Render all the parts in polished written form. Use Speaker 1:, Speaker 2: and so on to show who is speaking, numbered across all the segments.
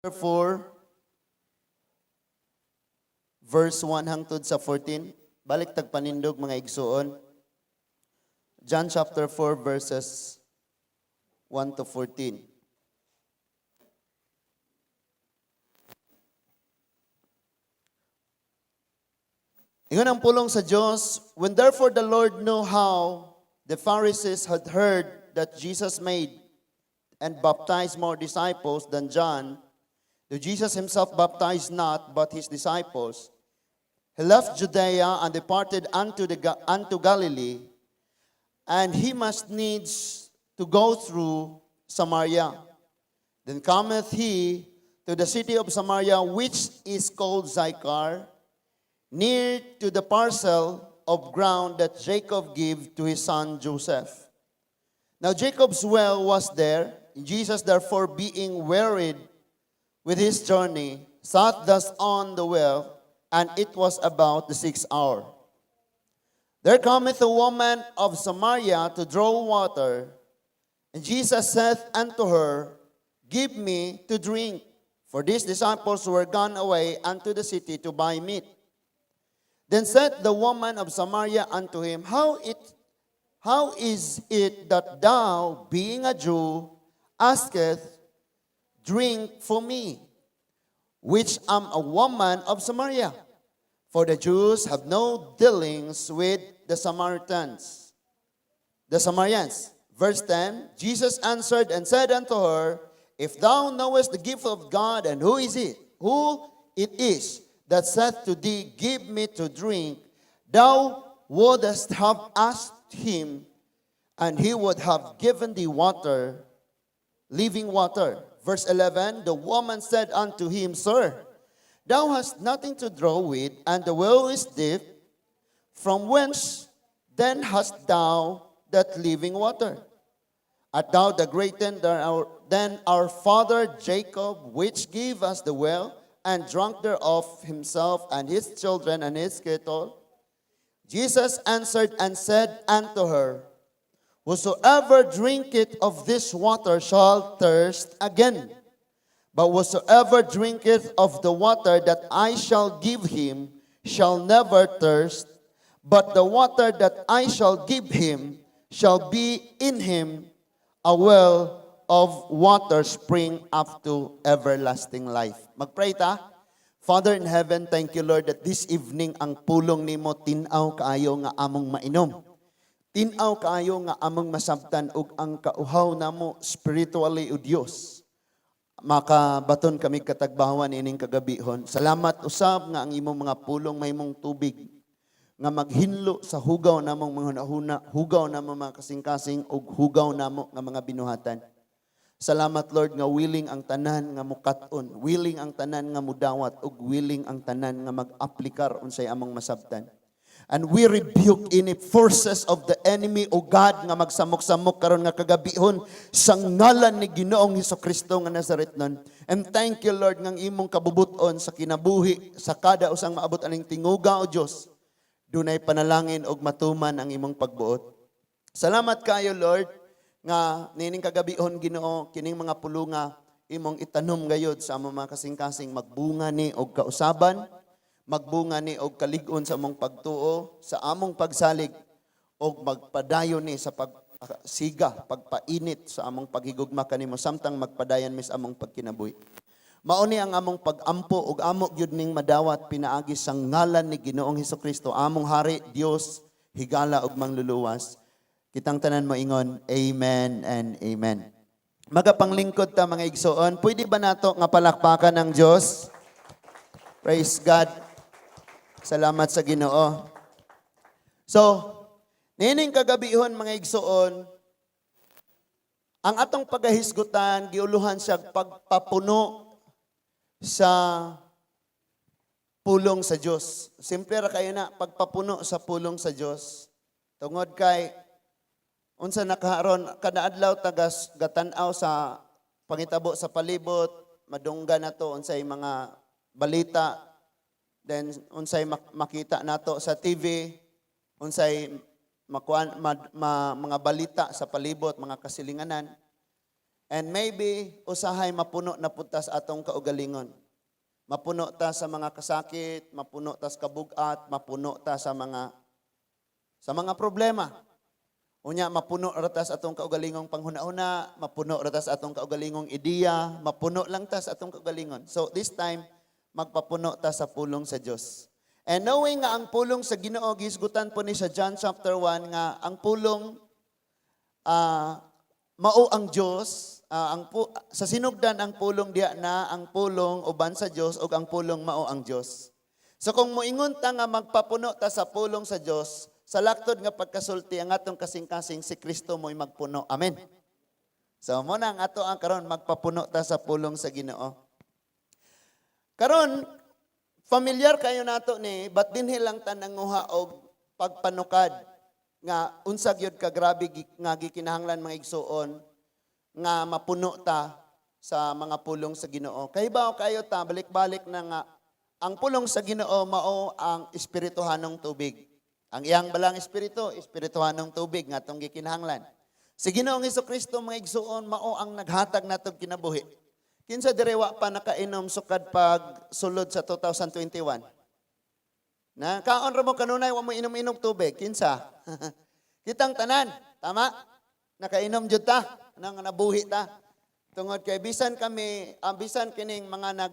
Speaker 1: 4 verse 1 hangtod sa 14. Balik tag panindog, mga igsuon. John chapter 4 verses 1 to 14. Ingon ang pulong sa Diyos, "When therefore the Lord knew how the Pharisees had heard that Jesus made and baptized more disciples than John, though Jesus himself baptized not, but his disciples, he left Judea and departed unto Galilee, and he must needs to go through Samaria. Then cometh he to the city of Samaria, which is called Sychar, near to the parcel of ground that Jacob gave to his son Joseph. Now Jacob's well was there. Jesus, therefore, being wearied with his journey, sat thus on the well, and it was about the sixth hour. There cometh a woman of Samaria to draw water, and Jesus saith unto her, 'Give me to drink.' For these disciples were gone away unto the city to buy meat. Then said the woman of Samaria unto him, 'How is it that thou, being a Jew, asketh drink for me, which am a woman of Samaria?' For the Jews have no dealings with the Samaritans." The Samaritans. Verse 10, "Jesus answered and said unto her, 'If thou knowest the gift of God, and who is it? Who it is that saith to thee, 'Give me to drink,' thou wouldest have asked him, and he would have given thee water, living water.'" Verse 11, "The woman said unto him, 'Sir, thou hast nothing to draw with, and the well is deep. From whence then hast thou that living water? Art thou the greater than our father Jacob, which gave us the well, and drank thereof himself and his children and his cattle?' Jesus answered and said unto her, 'Whosoever drinketh of this water shall thirst again. But whosoever drinketh of the water that I shall give him shall never thirst, but the water that I shall give him shall be in him a well of water spring up to everlasting life.'" Magpray ta. Father in heaven, thank you, Lord, that this evening ang pulong nimo tin-aw kaayo nga among mainom. Tin-aw kaayo nga among masabtan ug ang kauhaw namo spiritually, o Dios. Makabaton kami katagbawan ining kagabihon. Salamat usab nga ang imong mga pulong mahimong tubig nga maghinlo sa hugaw namong mga hunahuna, hugaw namong mga kasing-kasing ug hugaw namo nga mga binuhatan. Salamat, Lord, nga willing ang tanan nga mukat-on, willing ang tanan nga mudawat ug willing ang tanan nga mag-aplikar unsay among masabtan. And we rebuke any forces of the enemy, O God, nga magsamok-samok karon nga kagabihon sa ngalan ni Ginoong Hesus Kristo nga Nazaretnon. And thank you, Lord, nga ang imong kabubuton sa kinabuhi sa kada usang maabot aning tinguga, O Dios, dunay panalangin og matuman ang imong pagbuot. Salamat kayo, Lord, nga nining kagabihon, Ginoo, kining mga pulunga imong itanom gayod sa among mga kasing-kasing, magbunga ni og kausaban, magbunga ni og kalig-on sa among pagtuo, sa among pagsalig og magpadayon ni sa pagsiga, pagpainit sa among paghigugma kanimo samtang magpadayon mi sa among pagkinabuhi. Mao ni ang among pagampo ug amo gyud ning madawat pinaagi sa ngalan ni Ginoong Hesukristo, among hari, Dios, higala ug mangluluwas. Kitang tanan moingon, "Amen and amen." Magapanglingkod ta, mga igsoon. Pwede ba nato nga palakpakan ng Dios? Praise God. Salamat sa Ginoo. So, nining kagabihon, mga igsoon, ang atong pagahisgutan giuluhan siya pagpapuno sa pulong sa Dios. Simple ra kayo na pagpapuno sa pulong sa Dios. Tungod kay unsa nakaron kada adlaw tagas gatan-aw sa pangitabo sa palibot, madunggan nato unsay mga balita, then unsay makita nato sa TV, unsay makuan, mga balita sa palibot, mga kasilinganan. And maybe usahay mapuno na pud ta sa atong kaugalingon. Mapuno ta sa mga kasakit, mapuno ta sa kabugat, mapuno ta sa mga problema. Unya, mapuno ra ta sa atong kaugalingong panghuna-huna, mapuno ra ta sa atong kaugalingong ideya, mapuno lang ta sa atong kaugalingon. So this time, magpapuno ta sa pulong sa Dios. And knowing nga ang pulong sa Ginoo, gihisgutan po ni sa John chapter 1 nga ang pulong mao ang Dios, sa sinugdan ang pulong diha na ang pulong uban sa Dios ug ang pulong mao ang Dios. So kung moingon ta nga magpapuno ta sa pulong sa Dios, sa laktod nga pagkasulti, ang atong kasing-kasing, si Kristo mo'y magpuno. Amen. So mo na ang ato ang karon, magpapuno ta sa pulong sa Ginoo. Karon, familiar kayo nato ni, but dinhi lang ta nanguha og pagpanukad nga unsa gyud ka grabe nga gikinahanglan, mga igsuon, nga mapuno ta sa mga pulong sa Ginoo. Kay ba kayo ta balik-balik na nga ang pulong sa Ginoo mao ang espirituhanong tubig. Ang iyang balang espiritu, espirituhanong tubig nga atong gikinahanglan. Si Ginoong Kristo, mga igsuon, mao ang naghatag natog kinabuhi. Kinsa diri wa pa nakainom sukad pag sulod sa 2021? Na kaon ra mo kanunay, wa mo inom-inom tubig, kinsa? Kitang tanan, tama? Nakainom jud ta, nang nabuhi ta. Tungod kay bisan kami, bisan kining mga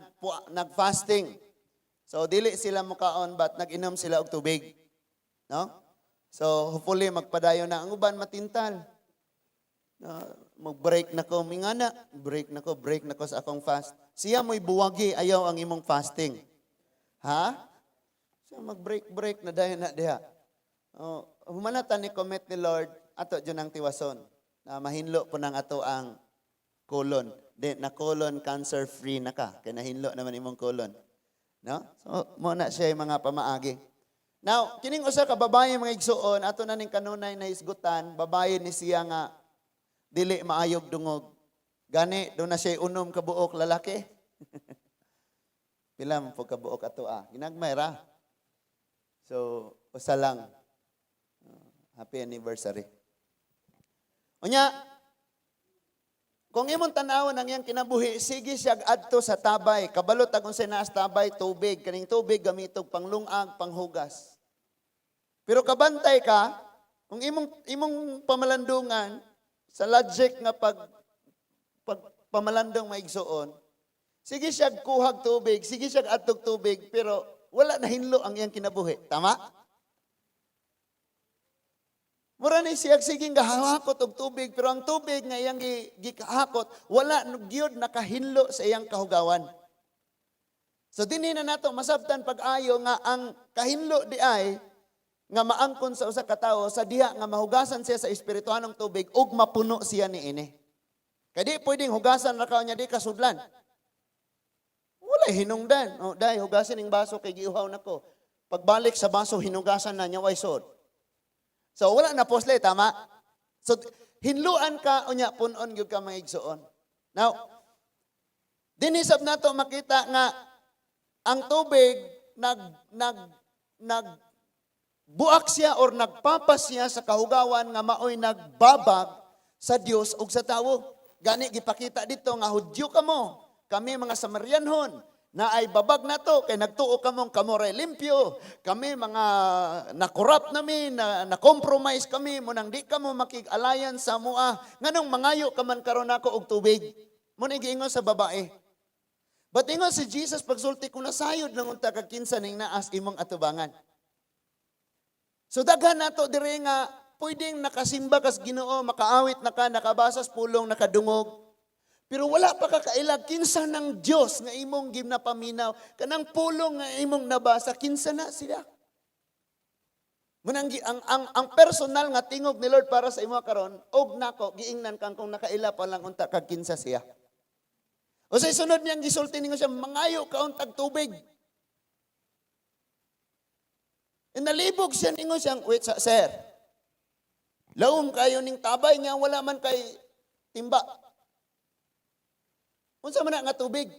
Speaker 1: nag-fasting. So dili sila mukaon, but nag-inom sila og tubig. No? So hopefully magpadayon na ang uban, matintal. Na mag-break na ko, mingana, break na ko sa akong fast. Siya mo'y buwagi, ayaw ang imong fasting. Ha? So mag-break break na dayon na diha. Oh, humanatan ni commit ni Lord, ato dyan ang tiwason. Na mahinlo po ng ato ang colon. Di, na colon cancer free na ka. Kaya nahinlo naman imong colon. No? So, mo na siya yung mga pamaagi. Now, kining usa ka babae, mga igsuon, ato na ning kanunay na hisgutan, babae ni siya nga dili maayog dungog. Gani, do na siya 6 ka buok lalaki. Pila man po ka buok ato ah? Ginagmay ra. So, usa lang. Happy anniversary. Unya, kung imong tanawon ang iyang kinabuhi, sige siya adto sa tabay. Kabalo tag unsay naa sa tabay, tubig. Kaning tubig gamitog panglungag, panghugas. Pero kabantay ka, kung imong pamalandungan sa logic nga pag pamalandong, maigsuon, sige siya kuhag tubig, sige siya adtog tubig, pero wala na hinlo ang iyang kinabuhi. Tama? Mura ni siya sige gahakot og tubig, pero ang tubig nga iyang gikahakot, wala gyud nakahinlo sa iyang kahugawan. So dinhi na nato masabtan pag-ayo nga ang kahinlo di ay nga maangkon sa usa ka tawo sa diha nga mahugasan siya sa espirituhanong tubig ug mapuno siya niini. Kay di pwedeng hugasan ra ka niya di kasudlan. Wala hinungdan. "Oh, day, hugasin ning baso kay giuhaw nako." Pagbalik sa baso, hinugasan na niya, way sod. So wala na posle, tama? So hinluan ka unya punon gyud ka, mga igsuon. Now, dinhi sab nato makita nga ang tubig nag nag nag buak siya or nagpapas siya sa kahugawan nga maoy nagbabag sa Dios ug sa tawo. Gani gipakita dito nga Hudyo kamo, kami mga Samarianhon, na ay babag na to kay nagtuo kamong kamo ray limpyo. Kami mga na-corrupt nami, na compromise kami mo nang di kamo makig-alliance sa mua. Nganong mangayo ka man karon nako og tubig? Mo ni giingon sa babae. But ingon si Jesus pagsulti, "Kung nasayod lang unta kag kinsa ning naas imong atubangan." So daghan nato diri nga pwedeng nakasimba kas Ginoo, makaawit na ka, nakabasa sa pulong, nakadungog. Pero wala pa ka kailag kinsa ng Dios nga imong ginapaminaw, kanang pulong nga imong nabasa, kinsa na sila. Munang ang personal nga tingog ni Lord para sa imo karon og nako, giingnan kang kung nakaila pa lang unta kag kinsa siya. O sa sunod niyang gisulti ninyo siya, "Mangayo ka untag tubig." E nalibog siya, ningon siyang, "Wait sa sir. Lawom kayo ning tabay niya, wala man kay timba. Unsa man na nga tubig?"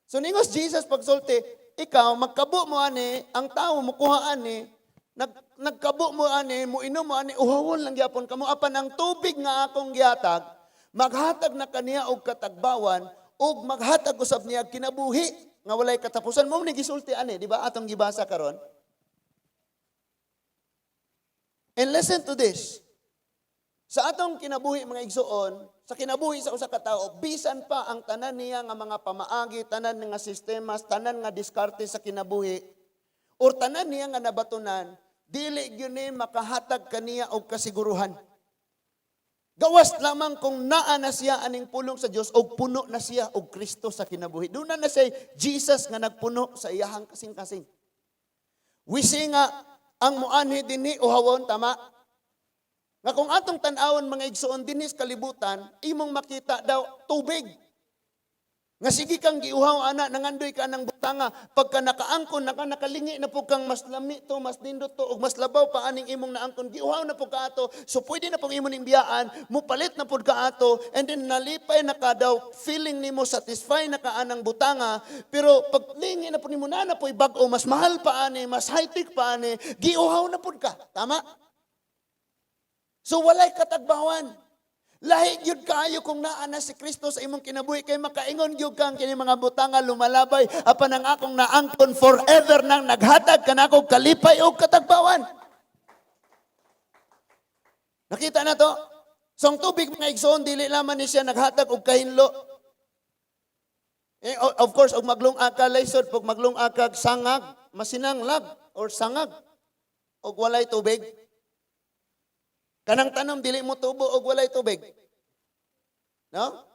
Speaker 1: So ningos Jesus pagsulti, "Ikaw magkabo mo ani, ang tao mukuha ani, nagkabo mo ani, mo inom mo ani, uhawon lang gyapon kamo, apan ang tubig nga akong gihatag, Maghatag na kaniya og katagbawan ug maghatag usab niya kinabuhi nga walay katapusan. Mao ni gisulti ani, di ba, atong gibasa karon? And listen to this. Sa atong kinabuhi, mga igsuon, sa kinabuhi sa usa ka tawo, bisan pa ang tanan niya nga mga pamaagi, tanan nga sistemas, tanan nga diskarte sa kinabuhi, or tanan niya nga nabatunan, dili gyud ni makahatag kaniya og kasiguruhan. Gawas lamang kung naa na siya aning pulong sa Dios og puno na siya og Kristo sa kinabuhi. Doon na siya Jesus nga nagpuno sa iyahang kasing-kasing. We see nga ang muanhi dinhi uhawon, tama? Nga kung atong tan-awon, mga igsuon, dinhi sa kalibutan, imong makita daw tubig. Nga sige kang giuhaw ana, nangandoy ka ng butanga, pagka nakaangkon naka, nakalingi na po kang mas lami to, mas nindot to, ug mas labaw pa aning imong naangkon, giuhaw na po ka ato, so pwede na pong imong ning biyaan, mupalit na pud ka ato, and then nalipay na ka daw, feeling nimo satisfy na ka anang butanga, pero pag lingi na po nimo na na po'y bag-o, mas mahal pa ani, mas high-tech pa ani, giuhaw na pud ka. Tama? So walay katagbawan. Lahi gyud kaayo kung naa na si Kristo sa imong kinabuhi kay makaingon gyud kang kini mga butanga lumalabay, apan ang akong naangkon forever nang naghatag kanako kalipay og katagbawan. Nakita na to? So ang tubig, mga igsoon, dili lamang ni siya naghatag og kahinlo. Eh, of course, og maglung-ag ka, lisod pag maglung-ag kag sangag, masinanglag or sangag og walay tubig. Kanang tanom dili mo tubo og walay tubig. No?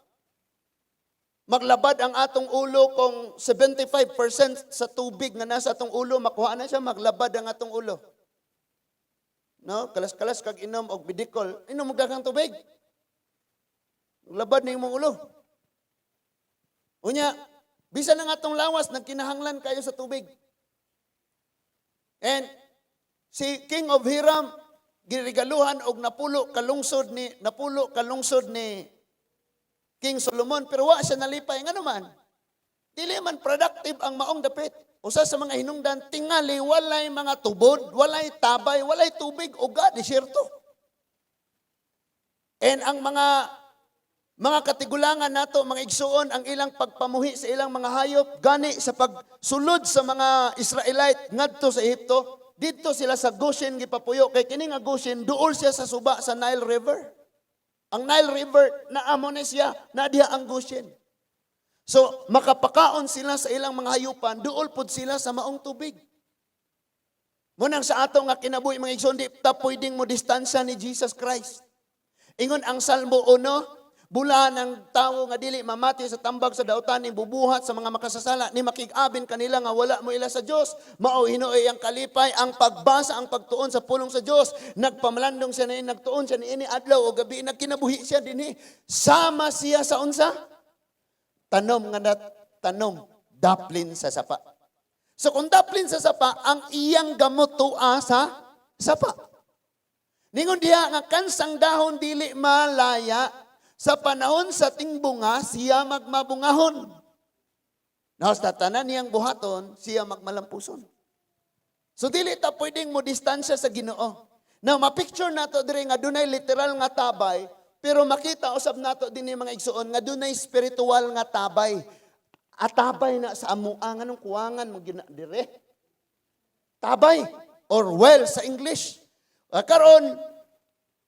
Speaker 1: Maglabad ang atong ulo kung 75% sa tubig nga nasa atong ulo makuha na siya, maglabad ang atong ulo. No? Kalas-kalas kag inom og Bidicol, inom og daghang tubig. Maglabad na imong ulo. Unya, bisan ang atong lawas nagkinahanglan kayo sa tubig. And si King of Hiram giregaluhan og 10 ka lungsod ni King Solomon, pero wa siya nalipay. Ngano man? Dili man productive ang maong dapit. Usa sa mga hinungdan, tingali walay mga tubod, walay tabay, walay tubig, uga desierto. And ang mga katigulangan nato, mga igsuon, ang ilang pagpamuhi sa ilang mga hayop, gani sa pagsulod sa mga Israelite ngadto sa Ehipto, didto sila sa Goshen gipapuyo kay kini nga Goshen duol siya sa suba sa Nile River. Ang Nile River naamo ni siya, na diha ang Goshen. So makapakaon sila sa ilang mga hayupan, duol pud sila sa maong tubig. Munang sa ato nga kinabuhi, mga igsoon, di ta pwedeng mo distansya ni Jesus Christ. Ingon ang Salmo 1, bulahan ang tawo nga dili mamati sa tambag sa dautan, ni bubuhat sa mga makasasala, ni makig-abin kanila nga wala mo ila sa Dios. Mao hinuoy ang kalipay, ang pagbasa, ang pagtuon sa pulong sa Dios. Nagpamalandong siya ni, nagtuon siya niini adlaw o gabi, nagkinabuhi siya dinhi. Sama siya sa unsa? Tanom nga nat, tanom, daplin sa sapa. So kung daplin sa sapa, ang iyang gamot tua sa sapa. Ningon diha nga kansang dahon dili malaya, sa panahon sa tingbunga siya magmabungahon. Now, sa tanan niyang buhaton, siya magmalampuson. So dili ta pwedeng mo distansya sa Ginoo. Now, ma-picture nato diri nga dunay literal nga tabay, pero makita usab nato dinhi, mga igsuon, nga dunay spiritual nga tabay. Atabay na sa amua nganong kuwangan mo gina dire. Tabay or well sa English. Ah, karon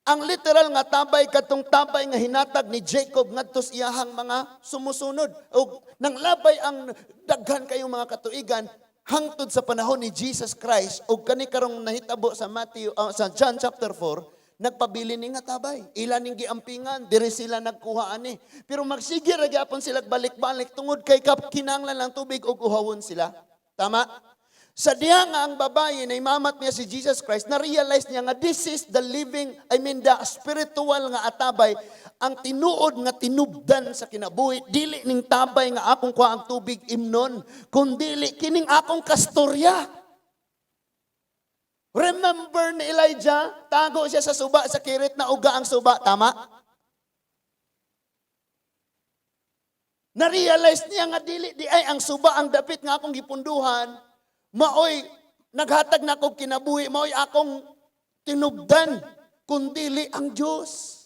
Speaker 1: ang literal nga tabay katong tabay nga hinatag ni Jacob ngadto sa iyahang mga sumusunod. Og nang labay ang daghan kayong mga katuigan hangtod sa panahon ni Jesus Christ og kani karong nahitabo sa Matthew, sa John chapter 4, nagpabili ni nga tabay. Ila ning giampingan, diri sila nagkuha ani. Pero magsige ra gyapon sila balik-balik tungod kay kap kinahanglan lang tubig ug uhawon sila. Tama? Sa diha nga ang babae na imamat niya si Jesus Christ, na-realize niya nga this is the living, I mean the spiritual nga atabay, ang tinuod nga tinubdan sa kinabuhi, dili ning tabay nga akong kuha ang tubig imnon, kundili kining akong kastorya. Remember ni Elijah, tago siya sa suba sa Kirit na uga ang suba, tama? Na-realize niya nga dili di ay ang suba ang dapit nga akong gipunduhan, maoy naghatag na akong kinabuhi, maoy akong tinubdan, kundili ang Diyos.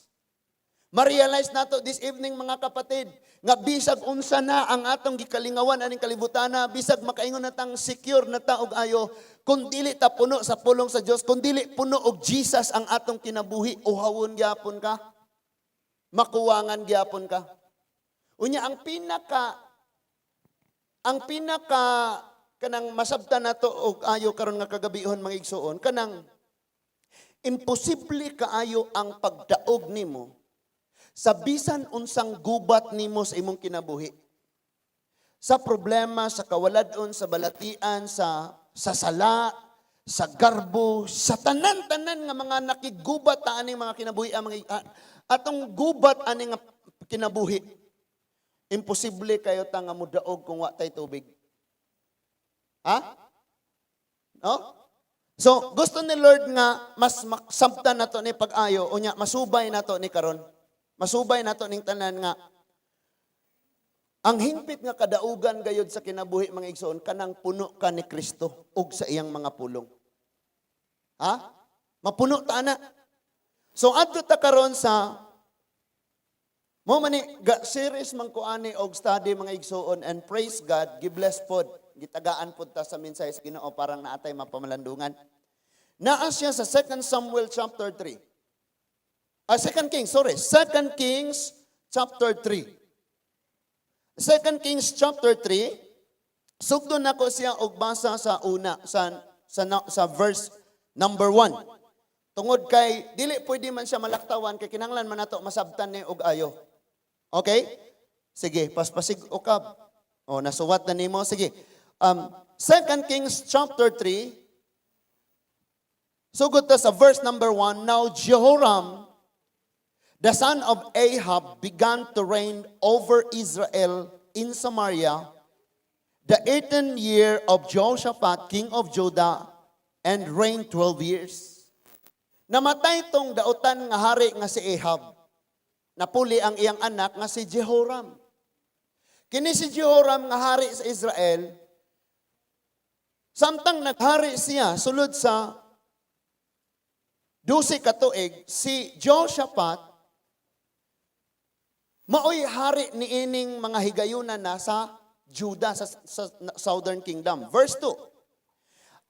Speaker 1: Ma-realize nato this evening, mga kapatid, nga bisag unsa na ang atong gikalingawan aning kalibutana, bisag makaingon na tang secure na ta og ayo, kung dili ta puno sa pulong sa Dios, kung dili puno og Jesus ang atong kinabuhi, uhawon gyapon ka. Makuwangan gyapon ka. Unya ang pinaka kanang masabtan nato og ayo karon nga kagabihon, mga igsuon, kanang imposible kaayo ang pagdaog nimo sa bisan unsang gubat nimo sa imong kinabuhi. Sa problema, sa kawaladon, sa balatian, sa sala, sa garbo, sa tanan-tanan nga mga nakigubat ta aning mga kinabuhi, ang mga atong gubat ani nga kinabuhi. Imposible kayo ta nga mudaog kung wa tay tubig. Ha? No? So, gusto ni Lord nga mas masabtan nato ni pag-ayo unya masubay nato ni karon. Masubay nato ning tanan nga ang hingpit nga kadaugan gayod sa kinabuhi, mga igsoon, kanang puno ka ni Kristo ug sa iyang mga pulong. Ha? Mapuno ta ana. So adto ta karon sa mo mani ga series man ko ani og study, mga igsoon, and praise God, gibless pod, gitagaan pod ta sa mensahe sa Ginoo, parang naatay mapamalandungan. Naa siya sa 2 Samuel chapter 3. Ah, 2 Kings, sorry. 2 Kings chapter 3. 2 Kings chapter 3, sugdon nako siya og basa sa una, sa verse number 1. Tungod kay dili pwede man siya malaktawan kay kinahanglan man nato masabtan ni og ayo. Okay? Sige, paspasig ukab. O, nasuwat na nimo. Sige. 2 Kings chapter 3, sugod ta sa verse number 1. Now Jehoram, the son of Ahab, began to reign over Israel in Samaria the 18th year of Jehoshaphat, king of Judah, and reigned 12 years. Namatay tong dautan nga hari nga si Ahab. Napuli ang iyang anak nga si Jehoram. Kini si Jehoram nga hari sa Israel, samtang naghari siya sulod sa 12 ka tuig, si Jehoshaphat maoy hari niining mga higayuna na sa Judah, sa southern kingdom. Verse 2.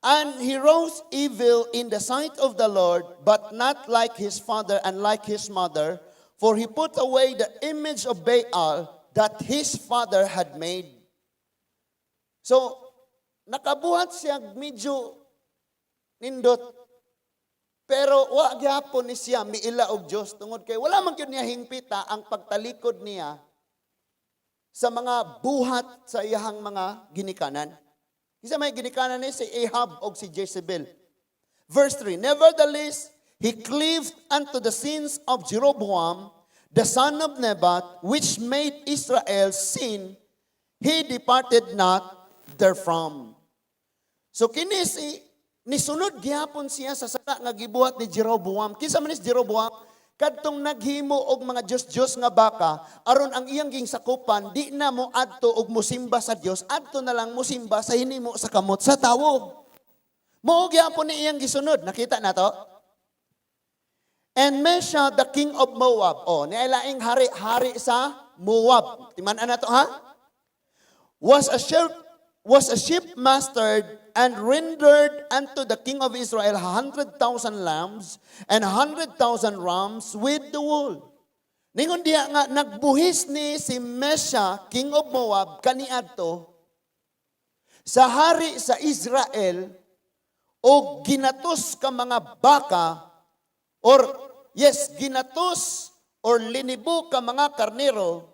Speaker 1: And he wrought evil in the sight of the Lord, but not like his father and like his mother, for he put away the image of Baal that his father had made. So, nakabuhat siya medyo nindot. Pero wa gyapon ni siya miila og Dios tungod kay wala man gyud niya hingpita ang pagtalikod niya sa mga buhat sa iyahang mga ginikanan. Isa may ginikanan ni si Ahab og si Jezebel. Verse 3, Nevertheless, he cleaved unto the sins of Jeroboam, the son of Nebat, which made Israel sin. He departed not therefrom. So kini si nisunod gihapon siya sa sala nga gibuhat ni Jeroboam. Kinsa man ni si Jeroboam? Kadtong naghimo og mga Dios-Dios nga baka aron ang iyang ging sakupan di na mo adto og musimba sa Dios, adto na lang musimba sa hinimo sa kamot sa tawo. Mao gyapon ni iyang gisunod. Nakita na to? And Mesha, the king of Moab. Oh, nilaing hari, hari sa Moab. Timan-an na to, ha? Was a ship master and rendered unto the king of Israel 100,000 lambs and 100,000 rams with the wool. Ningon diha nga nagbuhis ni si Mesha, king of Moab, kaniadto sa hari sa Israel og ginatos ka mga baka or, yes, ginatos or linibo ka mga karnero,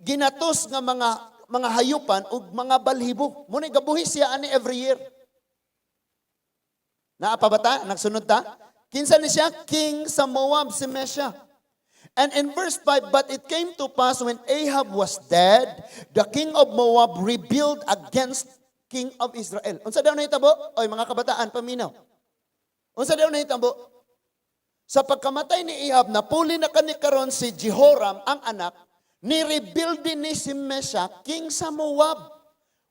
Speaker 1: ginatos nga mga hayupan ug mga balhibo. Muna gabuhis siya ani every year. Naa pa ba ta? Nagsunod ta? Kinsa ni siya? King sa Moab si Mesha. And in verse 5, but it came to pass when Ahab was dead, the king of Moab rebelled against king of Israel. Unsa daw nahitabo? Oy, mga kabataan, paminaw. Unsa daw nahitabo? Sa pagkamatay ni Ahab, napuli na kani karon si Jehoram, ang anak, ni-rebel din ni si Mesha, king sa Moab.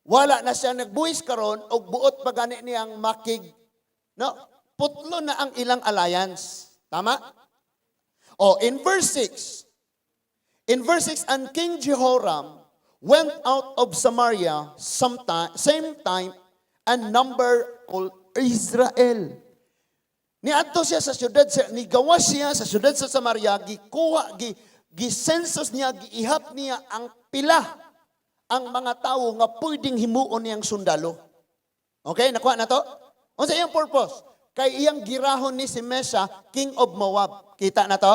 Speaker 1: Wala na siya nagbuhis karon og buot pa gani niyang makig, no, putlo na ang ilang alliance. Tama? Oh, in verse 6. In verse 6, "And King Jehoram went out of Samaria sometime, same time and number all Israel." Niadto siya sa syudad, nigawas siya sa syudad sa Samaria, gikuha, gi-census niya, giihap niya ang pila ang mga tawo nga pwedeng himuon niyang sundalo. Okay, nakuha na to? Unsa iyang purpose? Kay iyang girahon ni si Mesha, king of Moab. Kita na to?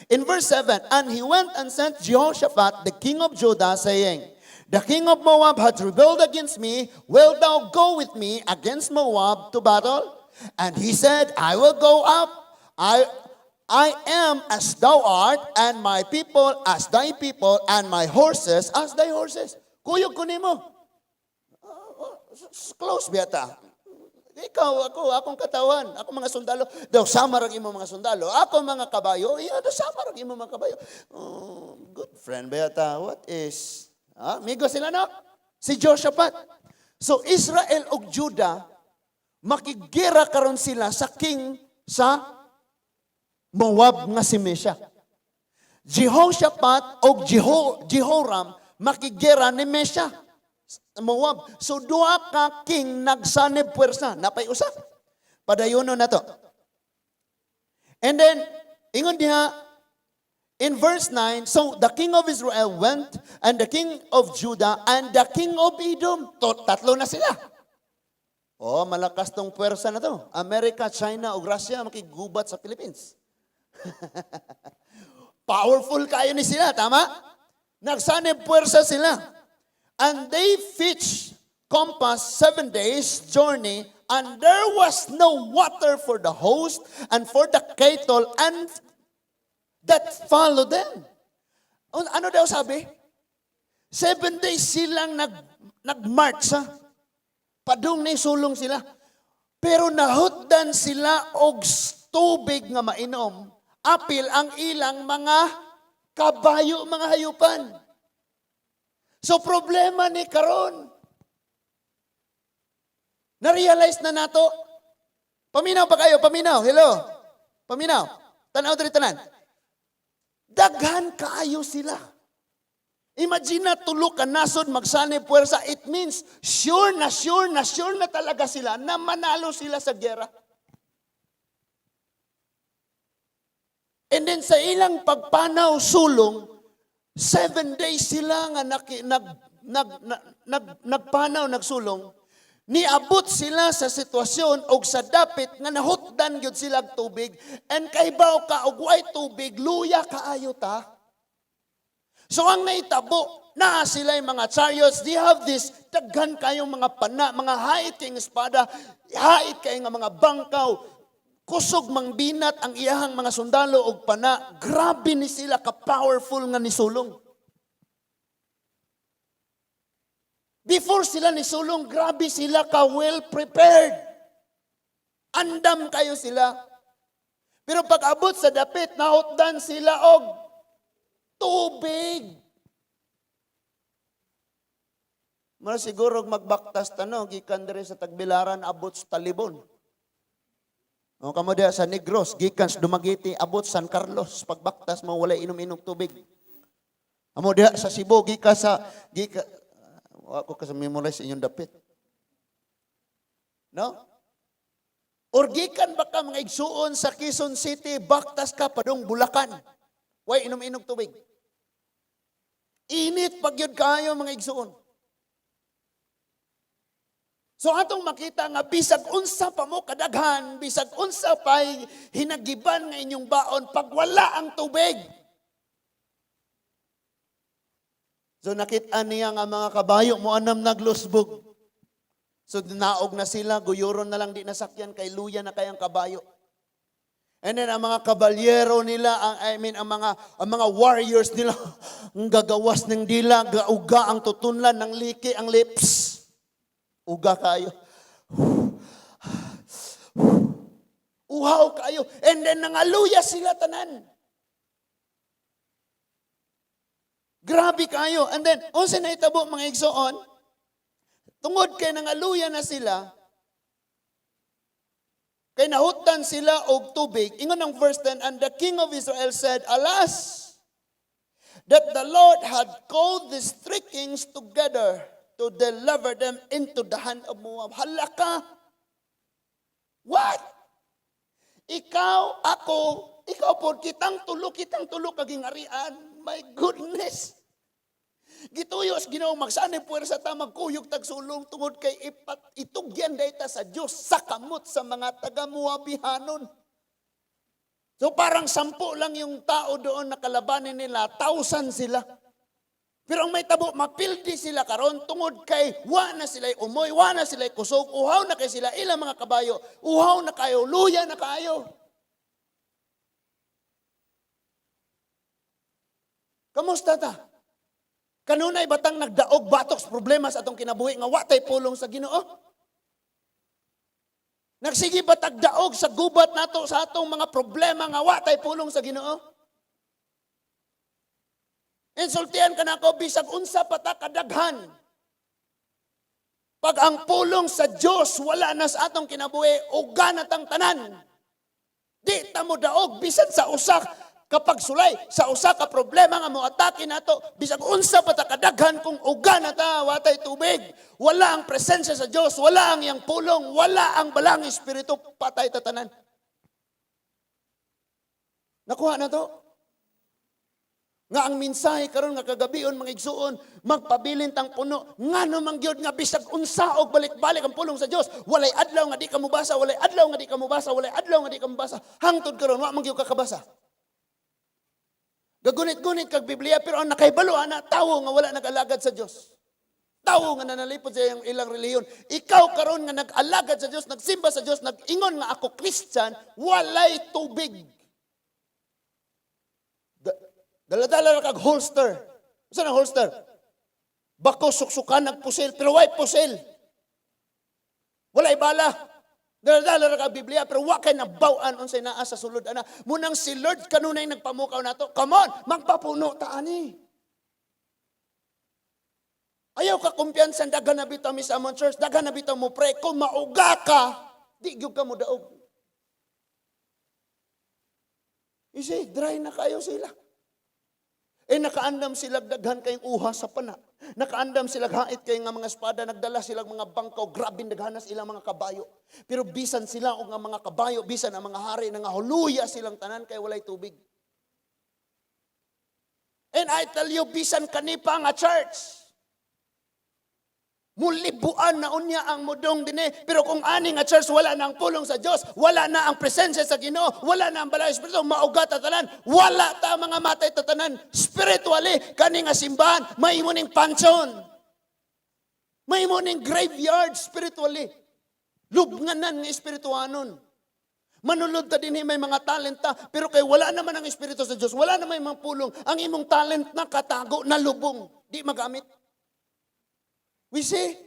Speaker 1: In verse 7, "And he went and sent Jehoshaphat, the king of Judah, saying, 'The king of Moab hath rebelled against me. Wilt thou go with me against Moab to battle?' And he said, 'I will go up. I am as thou art, and my people as thy people, and my horses as thy horses.'" Kuyog ko nimo. Close biya ta. Ikaw, ako, akong katawan, ako mga sundalo. Daw, sama rag imo mga sundalo. Ako mga kabayo, iya, daw sama rag imo mga kabayo. Oh, good friend ba yata? What is? Ah, amigo sila, no? Si Jehoshaphat. So Israel ug Judah makigera karon sila sa king sa Moab nga si Mesha. Jehoshaphat og Jehoram makigera ni Mesha sa Moab. So duha ka king nagsanib puwersa, napay usa. Padayono na to. And then ingon diha in verse 9, "So the king of Israel went, and the king of Judah, and the king of Edom." To, tatlo na sila. Oh, malakas tong puwersa na to. America, China, ug Russia makigubat sa Philippines. Powerful kayo ni sila, tama? Nagsanib puwersa sila. "And they pitched compass 7 days' journey, and there was no water for the host and for the cattle and that followed them." Ano daw sabi? 7 days silang nag-march, ha? Padung ni sulong sila. Pero nahutdan sila og tubig nga mainom. Apil ang ilang mga kabayo, mga hayupan. So problema ni karon. Na-realize na nato. Paminaw pa kayo, paminaw. Hello. Paminaw. Tanaw diri tanan. Daghan kaayo sila. Imagine na tulo ka nasod magsanib puwersa. It means sure na sure na sure na talaga sila na manalo sila sa gera. And then sa ilang pagpanaw sulong, 7 days sila nga naki, nag, nag, nag, nag, nagpanaw, nagsulong, niabot sila sa sitwasyon og sa dapit nga nahutdan gyud sila og tubig, and kahibaw ka og way tubig, luya kaayo ta. So ang naitabo, naa sila yung mga chariots, they have this, daghan kayong mga pana, mga hait kayong espada, hait kayong nga mga bangkaw, kusog mang binat ang iyahang mga sundalo og pana, grabe ni sila ka-powerful nga nisulong. Before sila nisulong, grabe sila ka well prepared. Andam kayo sila. Pero pag abot sa dapit, nahutdan sila og tubig. Mara siguro magbaktas tano, gikan diri sa Tagbilaran abot sa Talibon. O kamo diha sa Negros, gikan sa Dumaguete abot San Carlos, pagbaktas mo walay inom-inom tubig. Amo diha sa Cebu, gikan sa gika wa ko ka sa memorize inyong dapit. No? Or gikan ba ka mga igsuon sa Quezon City, baktas ka padung Bulacan. Way inom-inom tubig. Init pag yun kayo, mga igsuon. So atong makita nga bisag unsa pa mo kadaghan, bisag unsa pa'y hinagiban nga inyong baon pag wala ang tubig. So nakita niya nga mga kabayo mo anam naglusbog. So naog na sila, guyuron na lang di nasakyan kay luya na kayang kabayo. And then ang mga kabalyero nila, ang, I mean ang mga warriors nila, ang gagawas ng dila, gauga ang tutunlan ng liki ang lips. Uga kayo. Uhaw kayo. And then nangaluya sila tanan. Grabe kayo. And then, unsa na itabo, mga igsoon? Tungod kay nangaluya na sila, Kay nahutdan sila og tubig. Ingon ang verse 10, "And the king of Israel said, 'Alas, that the Lord had called these three kings together to deliver them into the hand of Moab.'" Hala ka! What? Ikaw, ako, ikaw po, kitang tulo ka gingharian. My goodness! Gituyo sa Ginoo magsanib puwersa ta, magkuyog tag sulong tungod kay ipat itugyan dayta sa Dios sa kamot sa mga taga Moabihanon. So parang 10 lang yung tao doon na kalabanin nila, thousand sila. Pero ang mahitabo, mapildi sila karon tungod kay wa na sila umoy, wa na sila kusog, uhaw na kay sila ilang mga kabayo, uhaw na kayo, luya na kayo. Kamusta ta? Kanunay batang nagdaog batok sa problema sa atong kinabuhi nga wa tay pulong sa Ginoo? Nagsige ba tagdaog sa gubat nato sa atong mga problema nga wa tay pulong sa Ginoo? Insultian ka nako, bisag unsa pa ta kadaghan. Pag ang pulong sa Dios wala na sa atong kinabuhi, uga na tang tanan. Di ta mo daog bisan sa usa kapag sulay, sa usa ka problema nga moatake nato, bisag unsa pa ta kadaghan, kung uga na ta, wa tay tubig, wala ang presensya sa Dios, wala ang iyang pulong, wala ang Balaang Espiritu, patay ta tanan. Nakuha na to? Nga ang mensahe karon nga kagabion, mga igsuon, magpabilin tang puno ngano man gyud nga bisag unsa og balik-balik ang pulong sa Dios, walay adlaw nga di ka mobasa, walay adlaw nga di ka mobasa, walay adlaw nga di ka mobasa, hangtod karon wa man gyud ka kabasa. Gagunit-gunit kag Biblia, pero ang nakahibalo ana, tawo nga wala nag-alagad sa Dios. Tawo nga nanalipod sa iyang ilang relihiyon. Ikaw karon nga nag-alagad sa Dios, nagsimba sa Dios, nag-ingon nga ako Christian, walay tubig. Dala-dala ra kag holster. Unsa na holster? Bako suksukan nagpusil, pero way pusil. Walay bala. Dala-dala ra kag Biblia, pero wa kay nabaw-an unsay naa sa sulod ana. Munang si Lord kanunay nagpamukaw nato. Come on, magpapuno ta ani. Ayaw ka kumpiyansa, daghan na bitaw mi sa among church, daghan na bitaw mo pray. Kung mauga ka, di gyud ka mo daog. You see, dry na kayo sila. Eh nakaandam sila daghan kayong uha sa pana. Nakaandam sila hait kay nga mga espada, nagdala sila mga bangkaw, grabe daghanas ilang mga kabayo. Pero bisan sila og nga mga kabayo, bisan ang mga hari nga huluya silang tanan kay walay tubig. And I tell you, bisan kani pa nga church, mulibuan na unya ang mudong dinhi. Pero kung ani nga church wala na ang pulong sa Dios, wala na ang presensya sa Ginoo, wala na ang Balaang Espiritu, mauga ta tanan, wala ta mga matay ta tanan. Spiritually, kani nga simbahan, mahimo ning pansyon. Mahimo ning graveyard spiritually. Lubnganan nga espirituanon. Manulod ta dinhi, may mga talenta, pero kay wala naman ang Espiritu sa Dios, wala naman mga pulong, ang imong talent na katago, nalubong, di magamit. We see?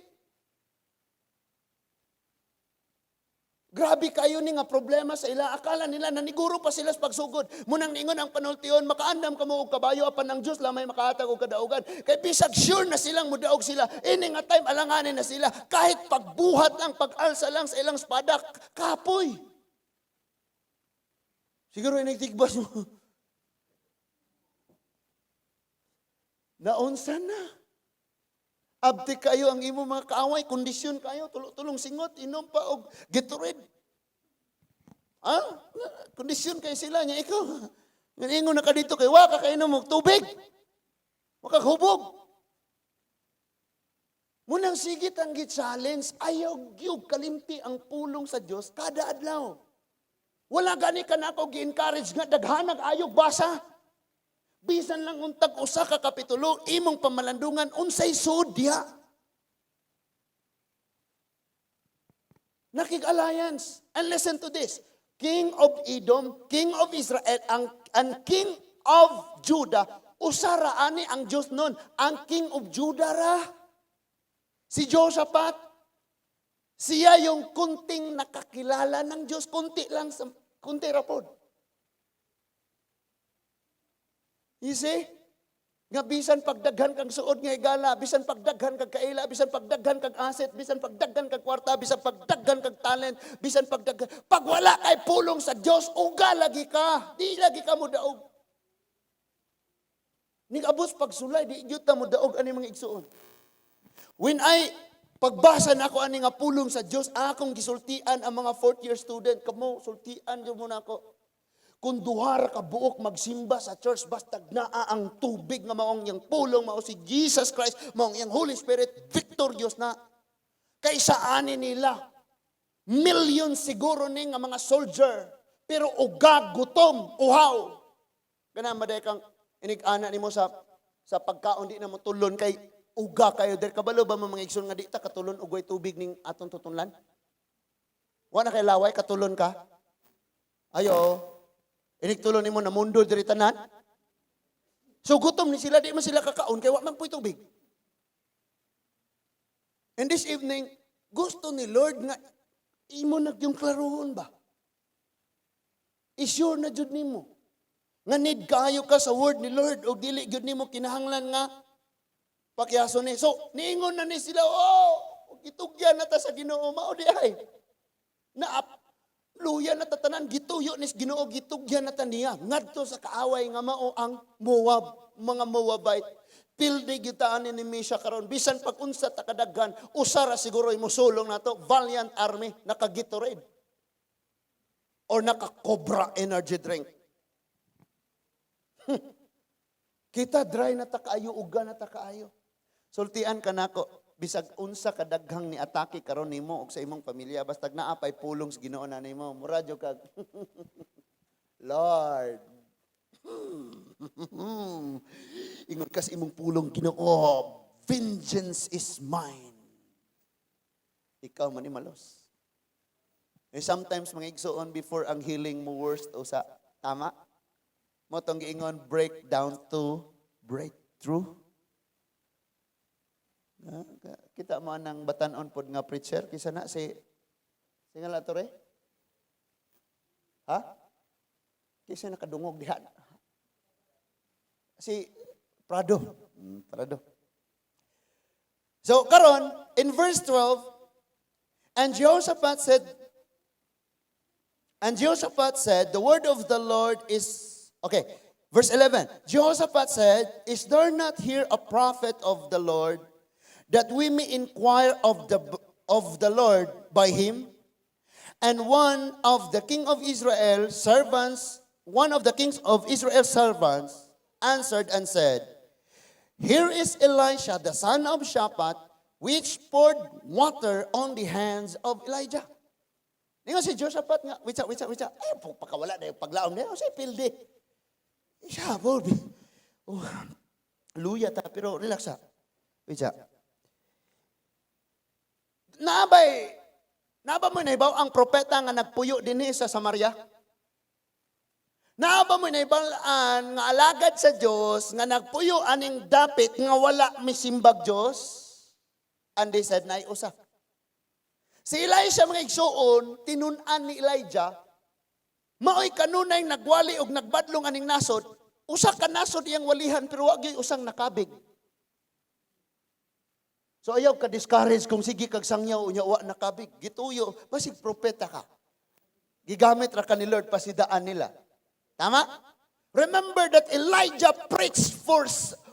Speaker 1: Grabe kayo ni nga problema sa ila. Akala nila naniguro pa sila sa pagsugod. Munang ningon ang panultion, makaandam kamo og kabayo apan ang Dios lamay makahatag og kadaugan. Kay bisag sure na silang mudaog sila, ini nga time alanganin na sila. Kahit pagbuhat lang, pag-alsa lang sa ilang espada, kapoy. Siguro inigtigbas mo. Naunsa na. Abti kayo ang imo mga kaaway, kondisyon kayo, tulong singot, inom pa og Gatorade. Ah, kondisyon kayo sila niya ikaw. Ingon na ka dito kay wa ka kainom og tubig. Wa ka hubog. Munang sigit ang gi-challenge, ayaw gyud kalimti ang pulong sa Dios kada adlaw. Wala gani ka nako gi-encourage nga daghanag ayog basa. Bisan lang untag usa ka kapitulo, imong pamalandungan unsay sud diha. Nakig-alliance. And listen to this. King of Edom, King of Israel, ang King of Judah, usa ra ani ang Diyos nun. Ang King of Judah ra. Si Jehoshaphat. Siya yung kunting nakakilala ng Diyos. Kunti lang, sa, kunti ra pod. You see? Nga bisan pagdaghan kag suod nga higala, bisan pagdaghan kag kaila, bisan pagdaghan kag asset, bisan pagdaghan kag kwarta, bisan pagdaghan kag talent, bisan pagdaghan, pag wala kay pulong sa Dios, uga lagi ka, di lagi ka mo daog. Ning abot pagsulay, di gyud ta mo daog ani, mga igsuon. When I pagbasa nako ani nga pulong sa Dios, akong gisultian ang mga fourth year student, kamo sultian jud mo nako. Kung duha ra ka buok magsimba sa church, basta naa ang tubig nga maong iyang pulong, mao si Jesus Christ, maong iyang Holy Spirit, victorious na. Kaysa ani nila, millions siguro ni nga mga soldier, pero uga, gutom, uhaw. Kana maday kang inig-ana nimo sa pagkaon, di na mo tulon kay uga kayo der. Kabalo ba mo, mga igsoon, nga di ta katulon og way tubig ning atong tutunlan? Wa na kay laway, katulon ka? Ayo. Inig tulon nimo, namundo diri tanan. So gutom ni sila, di man sila kakaon kay wa man puy tubig. And this evening, gusto ni Lord nga imo na yung klarohon ba? I-sure na jud nimo nga need kaayo ka sa word ni Lord o dili gyud nimo kinahanglan nga pakyaso ni. So, niingon na ni sila, "Oh, gitugyan na ta sa Ginoo." Mao di ay. Na luya na tatanan, gituyo ni Ginoo, gitugyan na ta niya ngadto sa kaaway nga mao ang Moab, mga Moabite. Pildi gitaan ni Misha karon, bisan pag unsa ta kadaghan, usa ra siguro musulong nato, valiant army, naka Gatorade or naka Cobra energy drink. Kita dry na ta kaayo, uga na ta kaayo. Sultian ka nako, bisag unsa kadaghang ni atake karon nimo og sa imong pamilya, basta naa pay pulong sa Ginoo na nimo, mura jud kag, "Lord, ingon ka sa imong pulong, Ginoo, vengeance is mine." Ikaw man ni malos. Eh, sometimes, mga igsoon, before ang healing mo worst usa, tama? Mao tong giingon, break down to breakthrough. Ah, kita mo anang batanon pod nga preacher kisa na si nga to re? Ha? Kisa nakadungog diha. Si Prado. Prado. So karon in verse 12, And Jehoshaphat said, the word of the Lord is, okay, verse 11. Jehoshaphat said, "Is there not here a prophet of the Lord that we may inquire of the Lord by him?" And one of the kings of Israel's servants answered and said, "Here is Elisha, the son of Shaphat, which poured water on the hands of Elijah." Ningon si Jehoshaphat nga, witsa, witsa, witsa. Ay, pakawala na yung paglaom niya. O siya, pildi. Siya, Bobby. Oh, luya ta, pero relax ha. Witsa. Naabay, naaba mo nahibaw ang propeta nga nagpuyo dinhi sa Samaria? Naaba mo nahibaw-an nga alagad sa Dios nga nagpuyo aning dapit nga wala misimbag Dios? And they said, "Naay usa." Si Elisha, mga igsuon, tinun-an ni Elijah, maoy kanunay nagwali og nagbadlong aning nasod, usa ka nasod iyang walihan pero wa gyud usang nakabig. So ayaw ka discourage kung sige kag sangyaw unya wa nakabig. Gituyo, basig propeta ka. Gigamit ra ka ni Lord pasidaan nila. Tama? Remember that Elijah preached for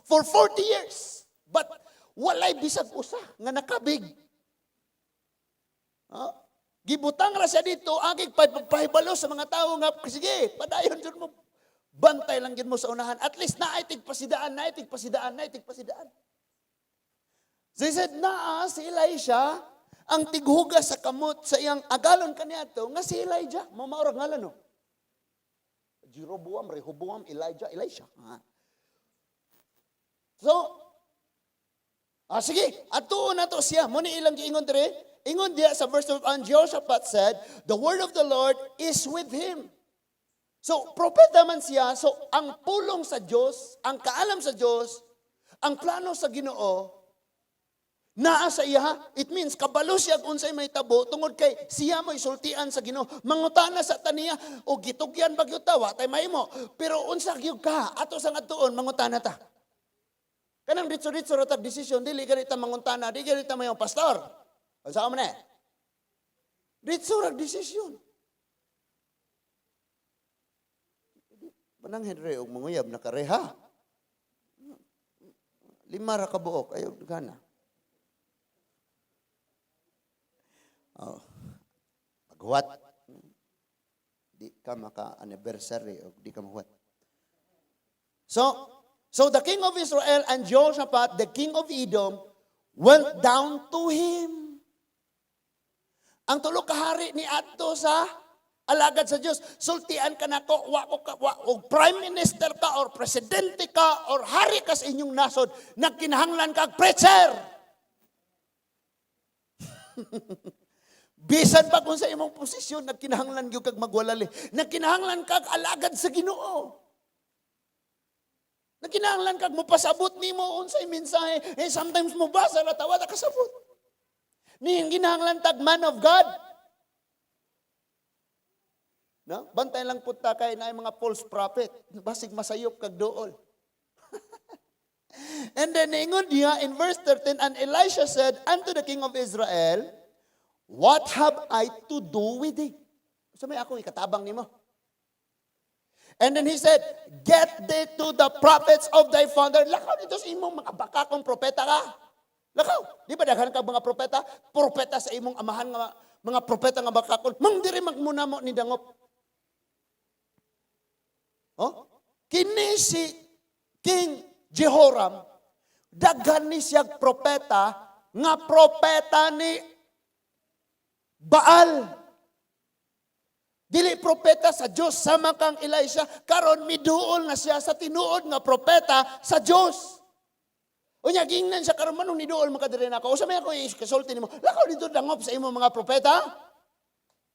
Speaker 1: 40 years. But walay bisag usa nga nakabig. Ha? Gibutang ra siya dito, agig pahibalo sa mga tao nga, sige, padayon jud mo. Bantay lang jud mo sa unahan. At least naay tigpasidaan, naay tigpasidaan, naay tigpasidaan. So he said, naa si Elisha, ang tighugas sa kamot sa iyang agalon kaniadto nga si Elijah. Mamaurag ngalan, no? Jeroboam, Rehoboam, Elijah, Elisha. Ah. So, sige, atuon na to siya. Mao ni ilang giingon dire. Ingon diya sa verse 12, and Jehoshaphat said, "The word of the Lord is with him." So, propeta man siya. So, ang pulong sa Diyos, ang kaalam sa Diyos, ang plano sa Ginoo, naa sa iya. It means, kabalo siya kung unsay mahitabo, tungod kay siya mo'y sultian sa Ginoo. Mangutana sa taniya, o gitugyan ba gyud ta, wa tay mahimo. Pero unsa gyud ka, ato sa ngatuon, mangutana ta. Kanang ditso-ditso ra tag desisyon, dili ganita manguntana, di ganita mayong pastor. Unsa man eh? Ditso ra desisyon. Manang Henry og manguyab na kareha. Lima ra ka buok, ayaw gana. Oh. Paghuwat. Di ka maka-anniversary o di ka mahuwat. So the king of Israel and Jehoshaphat, the king of Edom, went down to him. Ang tulo ka hari ni adto sa alagad sa Dios. Sultian ka nako, wa ko ka, wa, og prime minister ka or presidente ka or hari ka sa inyong nasod, nagkinahanglan ka og preacher. Bisan pa kung sa imong posisyon, nagkinahanglan gyud kag magwalali. Nagkinahanglan kag alagad sa Ginoo. Nagkinahanglan kag mopasabot nimo unsay mensahe. Eh, sometimes mo basa ra tawa ta kasabot. Ni ginahanglan tag man of God. No? Bantay lang pud ta kay naay mga false prophet. Basig masayop kag duol. And then ingon niya in verse 13, "And Elisha said unto the king of Israel, 'What have I to do with thee?'" So may ako ikatabang nimo. And then he said, "Get thee to the prophets of thy father." Lakaw dito sa imong mga bakakong propeta ka. Lakaw. Di ba daghan ka mga propeta? Propeta sa imong amahan nga mga propeta nga bakakon. Mang diri magmuna mo ni dangop. Oh? Kini si King Jehoram, daghan ni siya propeta nga propeta ni Baal. Dili propeta sa Dios sama kang Elisha, karon miduol na siya sa tinuod nga propeta sa Dios. Unya gingnan siya karon, manong niduol man ka diri nako. Usa may ako ikasulti nimo. Lakaw dito dangop sa imong mga propeta.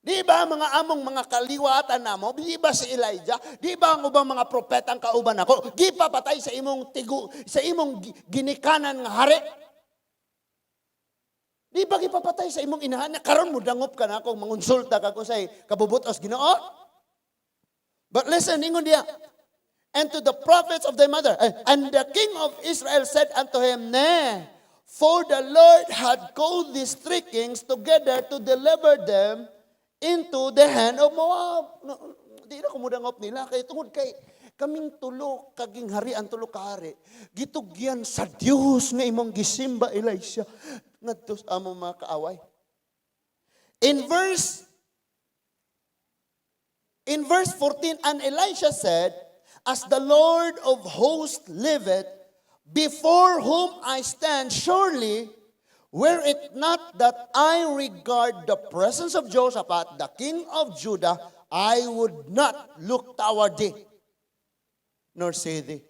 Speaker 1: Di ba mga among mga kaliwatan namo? Di ba si Elijah? Di ba ang ubang mga propeta ang kauban nako? Gipapatay sa imong tigu, sa imong ginikanan nga hari. Di ba gipapatay sa imong inahan? Karon mo dangop ka nako, mangonsulta ka kung say kabubutos Ginoo. But listen, ingon diya. "And to the prophets of thy mother." And the king of Israel said unto him, "Nay, for the Lord had called these three kings together to deliver them into the hand of Moab." No, di na kumudangop nila. Kay tungod kay kaming tulo kaging hari, ang tulo ka hari, gitugyan sa Dios nga imong gisimba, Elisha, ngadto sa among mga kaaway. In verse 14, "And Elisha said, 'As the Lord of hosts liveth, before whom I stand, surely, were it not that I regard the presence of Jehoshaphat, the king of Judah, I would not look toward thee, nor see thee.'"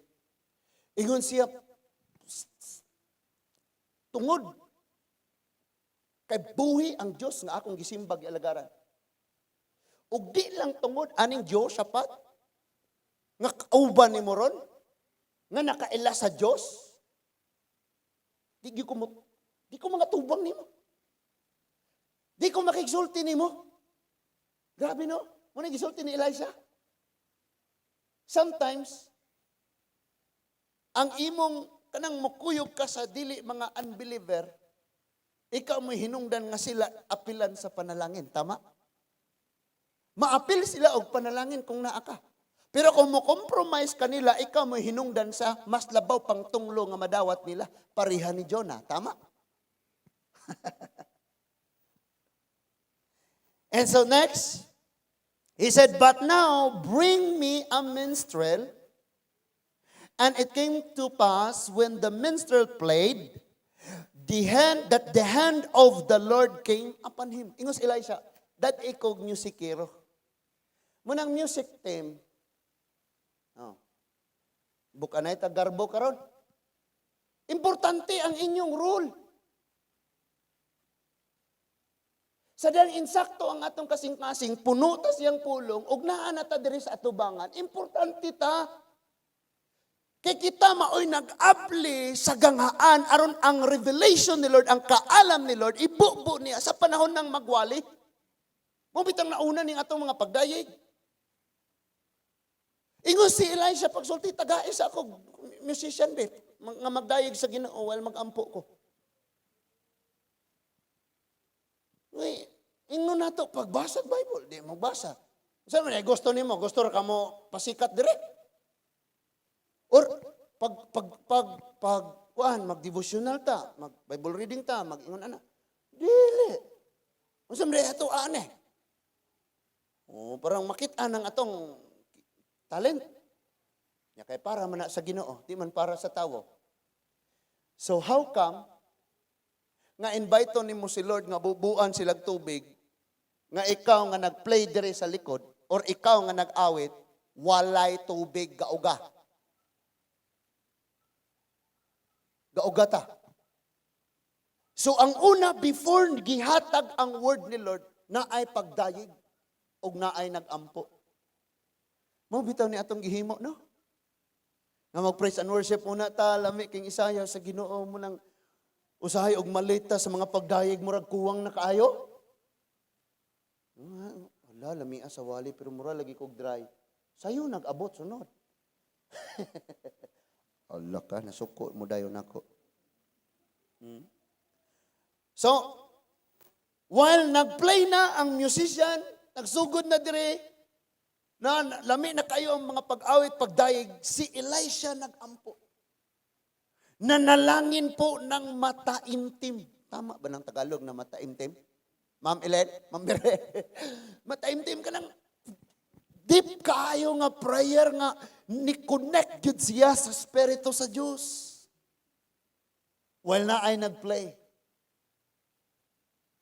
Speaker 1: Ingon siya, tungod kay buhi ang Dios nga akong gisimbag alagaran. Ug di lang tungod aning Jehoshaphat nga kauban nimo ron nga nakaila sa Dios. Di ko mga tubang nimo. Di ko makigsulti nimo. Grabe, no? Mo na gisulti ni Elisha. Sometimes ang imong kanang mukuyog ka sa dili mga unbeliever, ikaw mo hinungdan nga sila apilan sa panalangin, tama? Maapil sila og panalangin kung naa ka. Pero kung mo compromise kanila, ikaw mo hinungdan sa mas labaw pang tunglo nga madawat nila, pareha ni Jonah, tama? And so next, he said, "But now bring me a minstrel." And it came to pass when the minstrel played, the hand that the hand of the Lord came upon him. Ingos Elisha, that ikog musikero. Munang music team. Oh. Buka na ita garbo karon. Importante ang inyong role. Sa dahil insakto ang atong kasing-kasing, puno ta siyang pulong, ug naa na ta diri sa atubangan, importante ta. Kay kita maoy nag-abli sa ganghaan aron ang revelation ni Lord, ang kaalam ni Lord, ibubo niya sa panahon ng magwali. Mao bitang nauna ning atong mga pagdayeg. Ingon si Elisha pagsulti, tagae sa ako musician be. Nga magdayeg sa Ginoo while magampo ko. Uy, ingon nato pagbasa Bible, di magbasa. Sa man gusto nimo, gusto ra kamo pasikat dire. Or pag pag pag pag kuan, mag-devotional ta, mag Bible reading ta, mag-ingon ana. Dili. Unsa man ato ane? Oh, parang makita ng atong talent. Nya kay para man na sa Ginoo, di man para sa tawo. So how come nga invite nimo si Lord nga bubuan silag tubig, nga ikaw nga nagplay dire sa likod or ikaw nga nag-awit, walay tubig, gauga? Gauga ta. So ang una, before gihatag ang word ni Lord, naay pagdayeg og naay nagampo. Mao bitaw ni atong gihimo, no? Nga mag-praise and worship muna ta, lami king isayaw sa Ginoo mo nang usahay og malita sa mga pagdayeg, murag kuwang na kaayo. Wala, lami sa wali pero mura lagi kog dry. Sayo nag-abot sunod. Allah ka, nasuko mo dayon nako. So, while nagplay na ang musician, nagsugod na dire, na lami na kayo ang mga pag-awit, pagdayeg, si Elisha nagampo. Nanalangin po ng mataimtim. Tama ba ng Tagalog na mataimtim? Ma'am Elen, Ma'am Bere. Mataimtim ka ng deep kaayo nga prayer nga ni-connect gyud siya sa Espiritu sa Diyos. While na ay nagplay.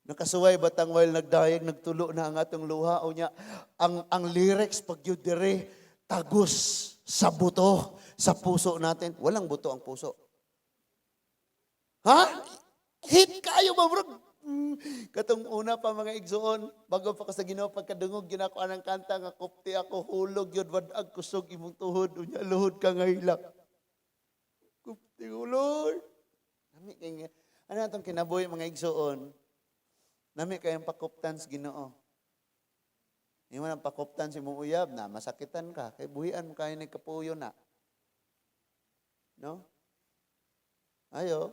Speaker 1: Nakasuway batang while nagdayeg, nagtulo na ang atong luha o niya ang lyrics pag yun dire tagos sa buto, sa puso natin. Walang buto ang puso. Ha? Hit kayo ba, bro? Katong una pa, mga igsoon, bago pa ko sa Ginoo, pagkadungog ginako ang kanta nga "Kupti ako hulog yun wad-ag kusog imong tuhod unya luhod ka nga hilak." Kupti ko, Lord. Nami kay ano atong kinabuhi, mga igsoon. Nami kayong pakuptan sa Ginoo. Imo nang pakuptan si imong uyab na masakitan ka kay buhian mo kayo ni kapuyo na. No? Ayo.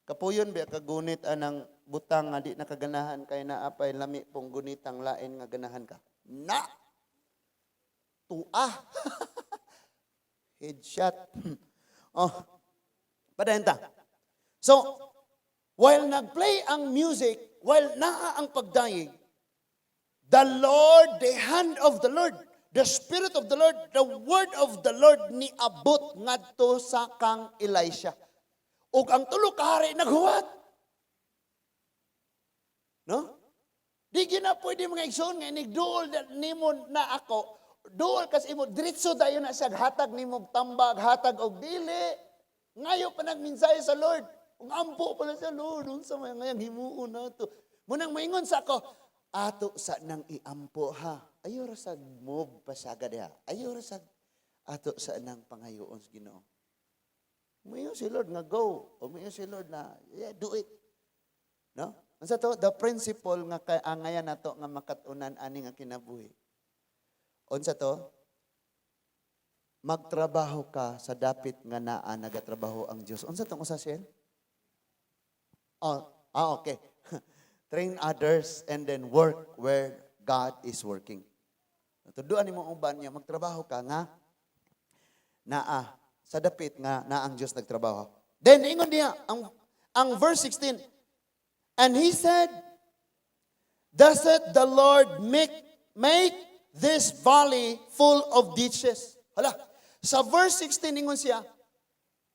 Speaker 1: Kapuyon biya kagunit anang butang nga di nakaganahan kay naapay lami pong gunitang lain nga ganahan ka. Na! Tua! Headshot. Oh. Padayon ta. So, while nagplay ang music, while naa ang pagdayeg, the Lord, the hand of the Lord, the Spirit of the Lord, the word of the Lord niabot ngadto sa kang Elisha. Ug ang tulo ka hari naghuwat. No? Di gina pwede, mga igsoon, nga inigduol nimo na ako, duol kasi imo, diretso dayon na siya, hatag nimo og tambag, hatag og dili. Ngayo pa nagmensahe sa Lord. Ug ampo pa na siya, "Lord, unsa may ngayang himuon nato?" Munang moingon sa ako, ato sa nang iampo ha. Ayo ra sag move pa siya diha. Ayo ra sag ato sa nang pangayoon sa Ginoo. Muingon si Lord nga go. O muingon si Lord na yeah, do it. No? Unsa to? The principle nga kay angayan nato nga makat-unan ani nga kinabuhi. Unsa to? Magtrabaho ka sa dapit nga naa nagatrabaho ang Dios. Unsa tong usa siya? Oh, okay. Train others and then work where God is working. Tuduan nimo ang uban niya, magtrabaho ka nga naa sa dapit nga naa ang Dios nagtrabaho. Then ingon niya ang verse 16, "And he said, 'Doesn't the Lord make this valley full of ditches?'" Hala, sa verse 16 ingon siya,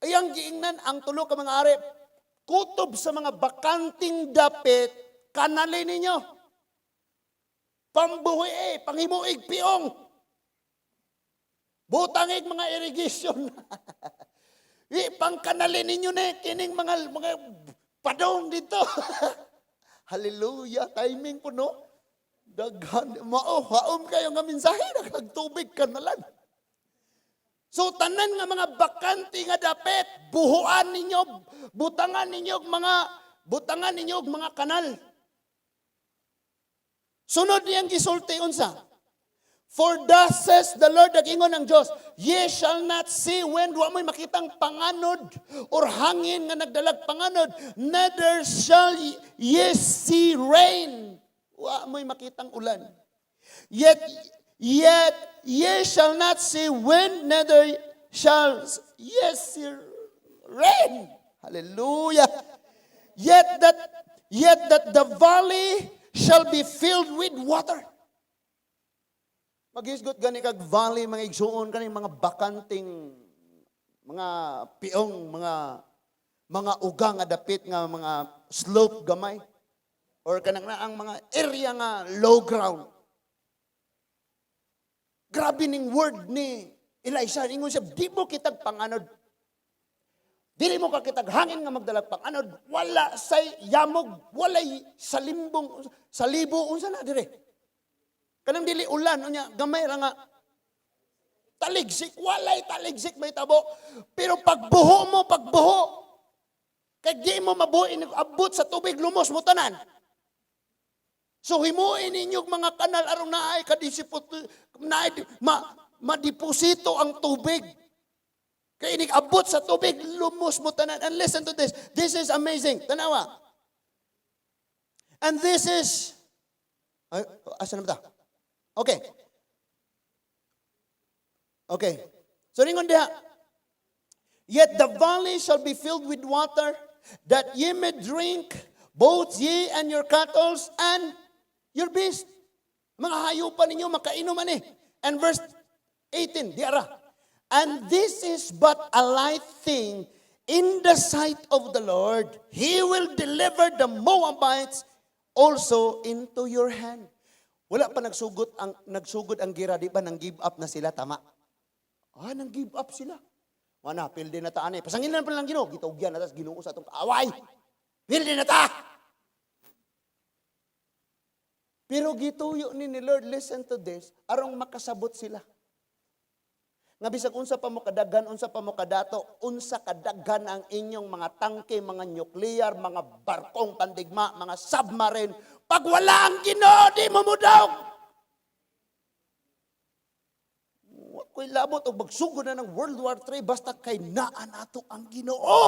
Speaker 1: ayang giingnan ang tulo ka mga ari, "Kutob sa mga bakanting dapit, kanali ninyo. Pambuhi eh, panghimuig piong. Butangig mga irrigation. Pangkanali ninyo na kining mga padong dito." Hallelujah, timing po, no? Daghan mao haom kayo nga mensahe, nagtubig kanalan. So tanan nga mga bakante nga dapit, buhuan ninyo, butangan ninyo og mga kanal. Sunod niyang gisulti unsa? For thus says the Lord, nag-ingon ang Diyos, "Ye shall not see wind," wa mo'y makitang panganod or hangin nga nagdalag panganod, "neither shall ye see rain." Wa mo'y makitang ulan. Yet ye shall not see wind, neither shall ye see rain. Hallelujah. Yet that the valley shall be filled with water. Maghisgot gani kag valley, mga igsuon, kaning mga bakanting mga piong, mga uga nga dapit nga mga slope gamay or kanang na ang mga area nga low ground. Grabe ning word ni Elisha. Ingon siya, "Di mo kitag panganod. Dili mo kakitag hangin nga magdalag panganod. Wala say yamog, walay salimbong, salibo, unsa na dire? Kanang dili ulan, unya, gamay ra nga taligsik, walay taligsik may tabo. Pero pagbuho mo, pagbuho, kay di mo mabuhi, abot sa tubig, lumos mo tanan. So himuin ninyo mga kanal aron naay kadisipot, naay ma, madeposito ang tubig. Kay inig abot sa tubig, lumos mo tanan." And listen to this. This is amazing. Tanawa. And this is, ay, asa na ba ta? Okay. Okay. So ningon diha, "Yet the valley shall be filled with water, that ye may drink, both ye and your cattle and your beast." Mga hayupan ninyo, makainom ani. And verse 18, di ara. "And this is but a light thing in the sight of the Lord. He will deliver the Moabites also into your hand." Wala pa nagsugod ang gira, di ba nang give up na sila, tama? Ah, nang give up sila. Wala, pildi na ta ani. Pasangil na pa lang Ginoo, gitugyan na tas Ginoo sa atong kaaway. Pildi na ta. Pero gituyo ni Lord, listen to this, arong makasabot sila. Nga bisag unsa pa mo kadaghan, unsa pa mo kadato, unsa kadaghan ang inyong mga tangke, mga nuclear, mga barkong pandigma, mga submarine, pag wala ang Ginoo, di mo mudaog. Wa ko'y labot og magsugod na ng World War III basta kay naa nato ang Ginoo.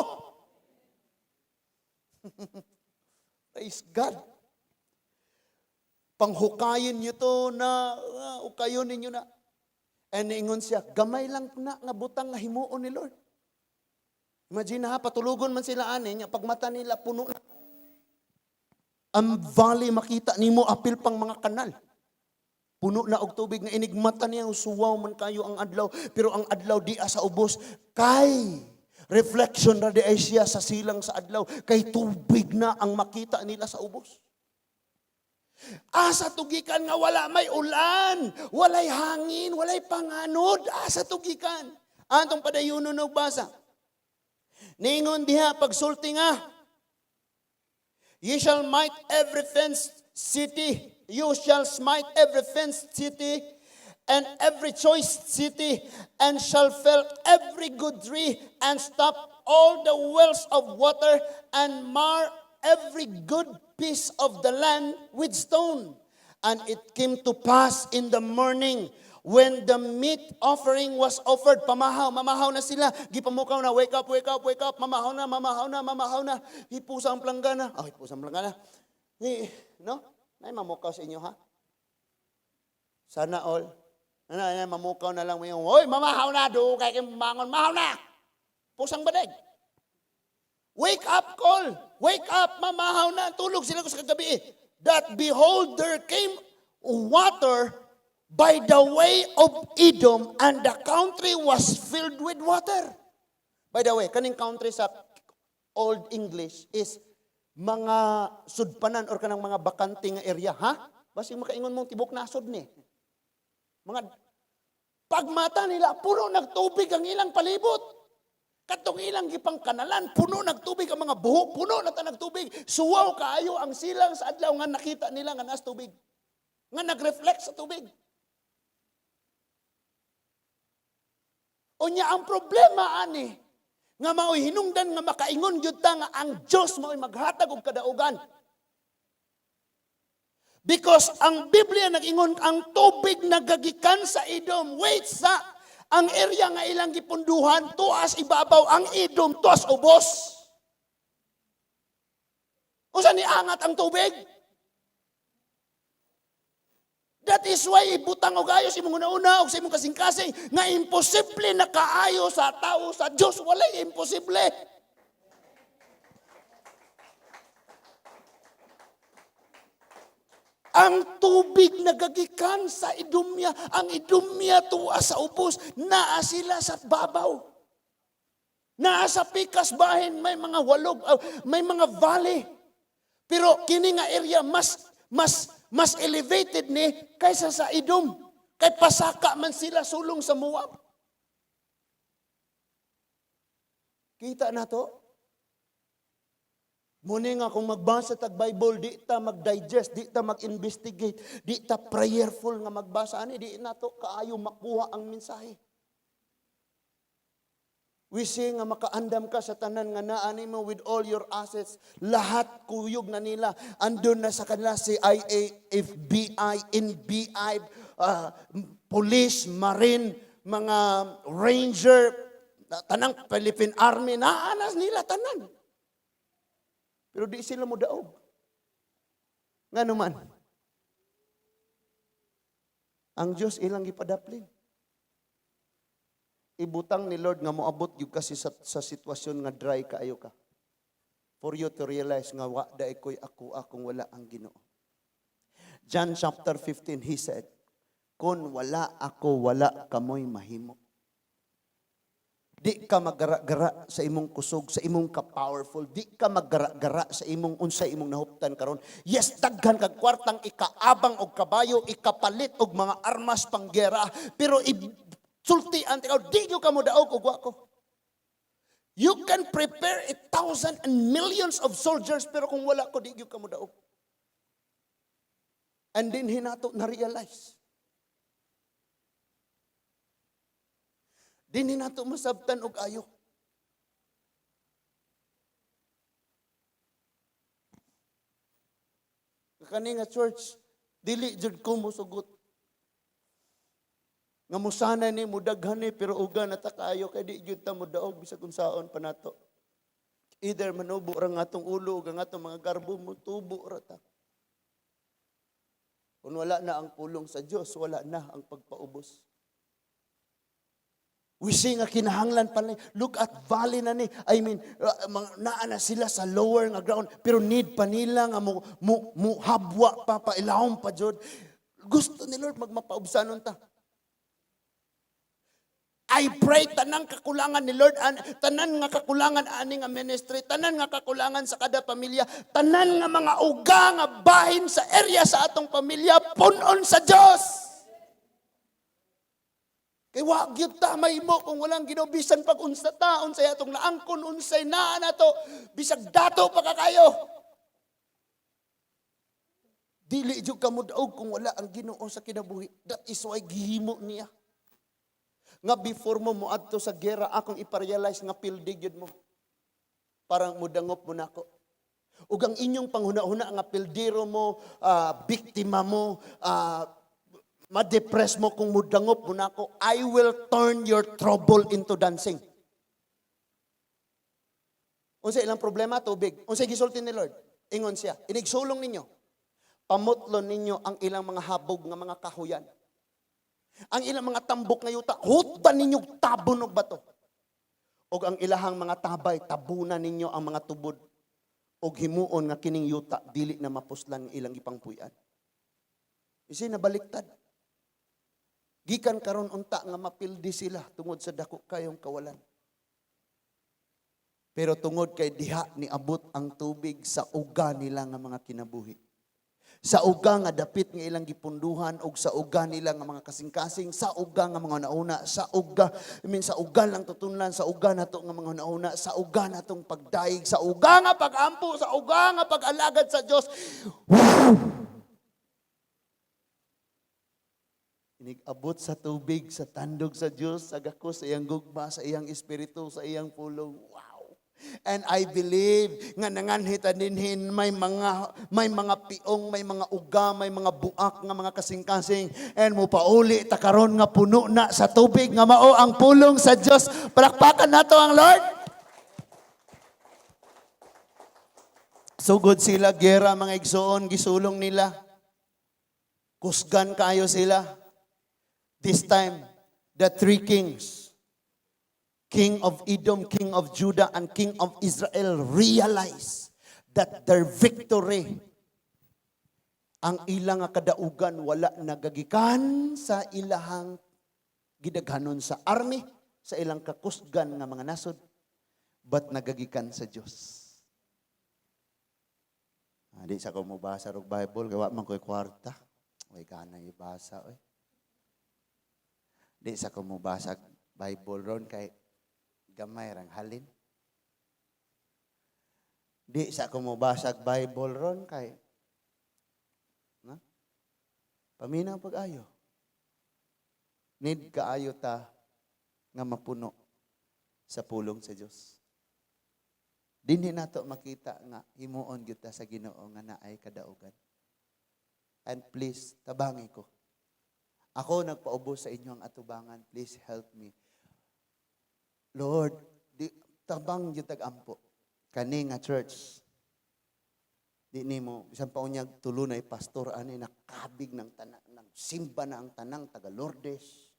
Speaker 1: Praise God. Panghukayin niyo to na ukayon ninyo na. And niingon siya, gamay lang na nga butang nga himuon ni Lord. Imagine ha, patulugon man sila ani, nya pagmata nila puno na. Ang valley makita nimo apil pang mga kanal. Puno na og tubig nga inigmata niya, suwaw man kayo ang adlaw, pero ang adlaw di sa ubos kay reflection ra di ay siya sa silang sa adlaw kay tubig na ang makita nila sa ubos. Asa to gikan nga wala may ulan, walay hangin, walay panganod, asa to gikan? Atong padayunon og basa. Ningon diha pagsulti nga, "Ye shall smite every fenced city, you shall smite every fenced city and every choice city, and shall fell every good tree, and stop all the wells of water, and mar every good piece of the land with stone." And it came to pass in the morning when the meat offering was offered, pamahaw, mamahaw na sila. Gipamukaw na, "Wake up, wake up, wake up, mamahaw na, mamahaw na, mamahaw na. Hipusa ang planggana." Oh, hipusa ang planggana. Ni, no? Nay mamukaw sa inyo, ha? Sana all. Ano, ano, mamukaw na lang mo yung, "Hoy, mamahaw na, do kay mangon, mahaw na. Pusang banig." Wake up call. Wake up, mamahaw na. Tulog sila ko sa kagabi eh. That behold, there came water by the way of Edom, and the country was filled with water. By the way, kaning country sa Old English is mga sudpanan or kanang mga bakante nga area, ha? Basig makaingon mong tibok nasod ni. Mga pagmata nila, puno nagtubig ang ilang palibot. Katong ilang gipang kanalan, puno nagtubig ang mga buho, puno na ta nagtubig. Suwaw kaayo ang silang sa adlaw nga nakita nila nga naas tubig. Nga nagreflect sa tubig. Unya ang problema ani nga mao'y hinungdan nga makaingon gyud ta nga ang Dios mao'y maghatag og kadaugan.
Speaker 2: Because ang Biblia nag-ingon, ang tubig nagagikan sa Edom. Wait sa ang area nga ilang gipunduhan, tuas ibabaw, ang Edom tuas ubos. Unsa ni angat ang tubig? That is why ibutang og ayos imong una-una og sa imong kasing-kasing nga imposible na kaayo sa tao sa Dios, walay imposible. Ang tubig nagagikan sa Idumya, ang Idumya tuwa sa ubos, naa sila sa babaw. Naa sa pikas bahin, may mga walog, may mga valley. Pero kini nga area mas mas mas elevated ni kaysa sa Edom. Kay pasaka man sila sulong sa Moab. Kita na to? Muni nga kung magbasa tag Bible, di ta mag-digest, di ta mag-investigate, di ta prayerful nga magbasa ani, di na to kaayo makuha ang mensahe. We see nga makaandam ka sa tanan nga naa nimo with all your assets. Lahat kuyog na nila. Andun na sa kanila CIA, FBI, NBI, police, marine, mga ranger, tanang Philippine Army, naanas nila tanan. Pero di sila mo daog. Nga naman, ang Diyos ilang gipadaplin. Ibutang ni Lord nga moabot gyud kasi sa sitwasyon nga dry kaayo ka. For you to realize nga wa da ko'y ako akong wala ang Ginoo. John chapter 15, he said, "Kung wala ako, wala kamoy mahimo." Di ka maggara-gara sa imong kusog, sa imong ka-powerful. Di ka maggara-gara sa imong unsa imong nahuptan karon. Yes, daghan kag kwartang ikaabang og kabayo, ikapalit og mga armas panggera, pero sulti ang tikaw, di nyo ka mo daog og wa ko. You can prepare 1,000 and millions of soldiers, pero kung wala ko, di gyud ka mo daog. And then hinato na realize. Dinhi nato masabtan og ayo. Kani nga church, dili jud ko mosugot. Nga musanay ni mudaghan ni pero uga na ta kaayo kay di jud ta modaog bisag unsaon pa nato. Either manubo ra nga atong ulo ug ang atong mga garbo motubo ra ta. Kung wala na ang pulong sa Dios, wala na ang pagpaubos. We see nga kinahanglan pa ni. Look at valley na ni. I mean, naa na sila sa lower nga ground, pero need pa nila nga mo habwa pa, pailawom pa jud. Gusto ni Lord magmapaubsanon ta. I pray tanang kakulangan ni Lord, tanan nga kakulangan ani nga ministry, tanan nga kakulangan sa kada pamilya, tanan nga mga uga nga bahin sa area sa atong pamilya, punon sa Dios. Kay wa gyud ta mahimo kung walang Ginoo, bisan pag unsa ta, unsay atong naangkon, unsay naa nato, bisag dato pa kakayo. Dili jud ka modaog kung wala ang Ginoo sa kinabuhi. That is why gihimo niya. Nga before mo moadto sa gera, akong iparealize nga pildi gyud mo. Parang mudangop mo nako. Ug ang inyong panghuna-huna nga pildiro mo, biktima mo, ma-depress mo kung mudangop mo nako, I will turn your trouble into dancing. Unsa ilang problema? Tubig. Unsa gisulti ni Lord? Ingon siya, inigsulong ninyo. Pamutlon ninyo ang ilang mga habog nga mga kahuyan. Ang ilang mga tambok nga yuta, hutan ninyo tabon og bato. Og ang ilahang mga tabay, tabunan ninyo ang mga tubod. Og himuon nga kining yuta, dili na mapuslan ang ilang gipangpuy-an. Isi nabaliktad. Gikan karon unta nga mapildi sila tungod sa dako kayong kawalan. Pero tungod kay diha niabot ang tubig sa uga nila nga mga kinabuhi. Sa uga nga dapit nga ilang gipunduhan og sa uga nila nga mga kasing-kasing, sa uga nga mga nauna, sa uga, I mean, sa uga lang tutunlan, sa uga nato nga mga nauna, sa uga natong pagdaig, sa uga nga pagampo, sa uga nga pag-alagad sa Dios. Inigabot sa tubig, sa tandog sa Dios, sa gakos, sa iyang gugma, sa iyang espiritu, sa iyang pulong. Wow! And I believe nga nanganhi ta dinhin may mga piong, may mga uga, may mga buak nga mga kasing-kasing and mo pauli ta karon nga puno na sa tubig nga mao ang pulong sa Dios. Palakpakan nato ang Lord. Sugod sila gera, mga igsoon, gisulong nila. Kusgan kayo sila. This time, the three kings, King of Edom, King of Judah, and King of Israel, realize that their victory, ang ilang nga kadaugan, wala nagagikan sa ilahang gidaghanon sa army, sa ilang kakusgan nga mga nasod, but nagagikan sa Dios. Ah, di sa ko mobasa og Bible, gawa man ko'y kwarta. Way kana ibasa oy. Di sa ko mobasa Bible ron kay gamay rang halin. Di sa ko mobasa Bible ron kay na paminaw pag-ayo. Need kaayo ta nga mapuno sa pulong sa Dios. Dinhi nato makita nga himuon gyud ta sa Ginoo nga naay kadaugan. And please, tabangi ko. Ako nagpaubos sa inyo ang atubangan. Please help me. Lord, di, tabang gyud tag-ampo. Kani nga church. Di nimo bisan pa unyag tulunay pastor ani nakabig ng tanan ng simba na ang tanang taga Lourdes.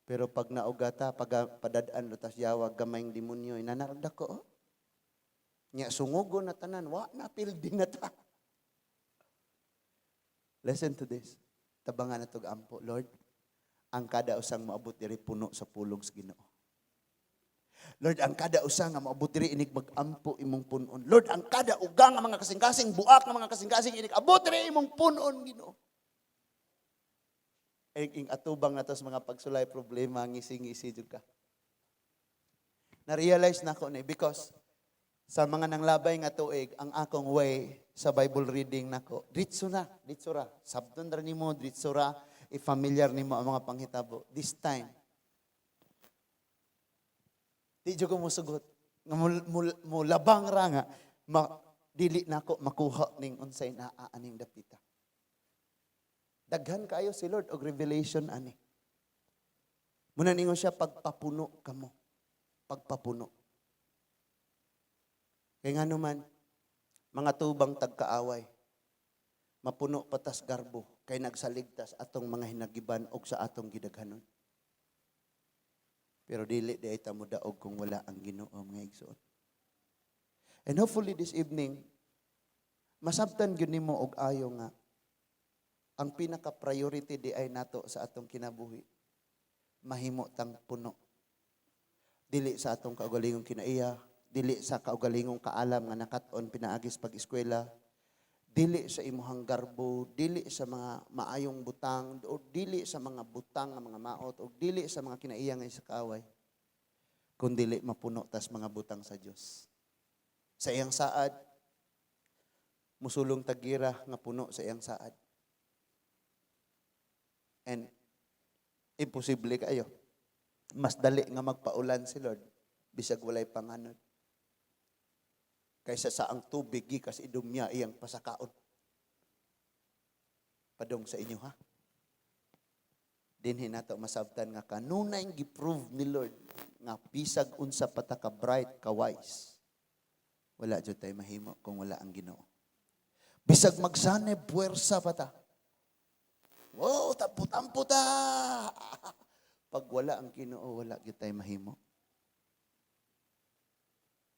Speaker 2: Pero pag naugata, pag padadaan tas yawa gamayng demonyo, inanaragda ko. Oh. Nya sungugo na tanan, wa na pildi na ta. Listen to this. Tabangan na tog ampo, Lord. Ang kada usang maabot diri puno sa pulong sa Ginoo. Lord, ang kada usa nga maabot diri inig magampo imong punon. Lord, ang kada ugang nga mga kasing-kasing, buak nga mga kasing-kasing inig abot diri imong punon, Ginoo. Ing atubang na to sa mga pagsulay problema, ngisi-ngisi jud ka. Na-realize na ko ni because sa mga nanglabay nga tuig, ang akong way sa Bible reading nako, diretso na, diretso ra. Sabton ra nimo, diretso ra, i-familiar nimo ang mga panghitabo. This time, di jud ko musugot. Nga mo labang ra nga, dili nako makuha ning unsay naa aning dapita. Daghan kayo si Lord og revelation ani. Muna ningon siya, pagpapuno kamo. Pagpapuno. Kaya nga naman, mga tubang tagkaaway, mapuno patas garbo, kay nagsaligtas atong mga hinagiban og sa atong gidaghanon. Pero dili di ay ta modaog kung wala ang Ginoo, mga igsoon. And hopefully this evening, masabtan gyud nimo og ayo nga ang pinaka-priority di ay nato sa atong kinabuhi, mahimo tang puno. Dili sa atong kaugalingong kinaiya, dili sa kaugalingong kaalam nga nakat-on pinaagis pag-eskwela, dili sa imuhang garbo, dili sa mga maayong butang, o dili sa mga butang nga mga maot, o dili sa mga kinaiya nga sa kaaway, kun dili mapuno tas mga butang sa Dios. Sa iyang saad, musulong tagira nga puno sa iyang saad. And imposible kayo. Mas dali nga magpaulan si Lord bisag walay panganod kaysa sa ang tubig gikas Idumya iyang pasakaon. Padong sa inyo ha. Dinhi nato masabtan nga kanunay gi-prove ni Lord nga bisag unsa pa ta ka bright, ka wise, wala jud tay mahimo kung wala ang Ginoo. Bisag magsanib puwersa pa ta. Wow, tampo-tampo ta. Pag wala ang Ginoo, wala gyud tay mahimo.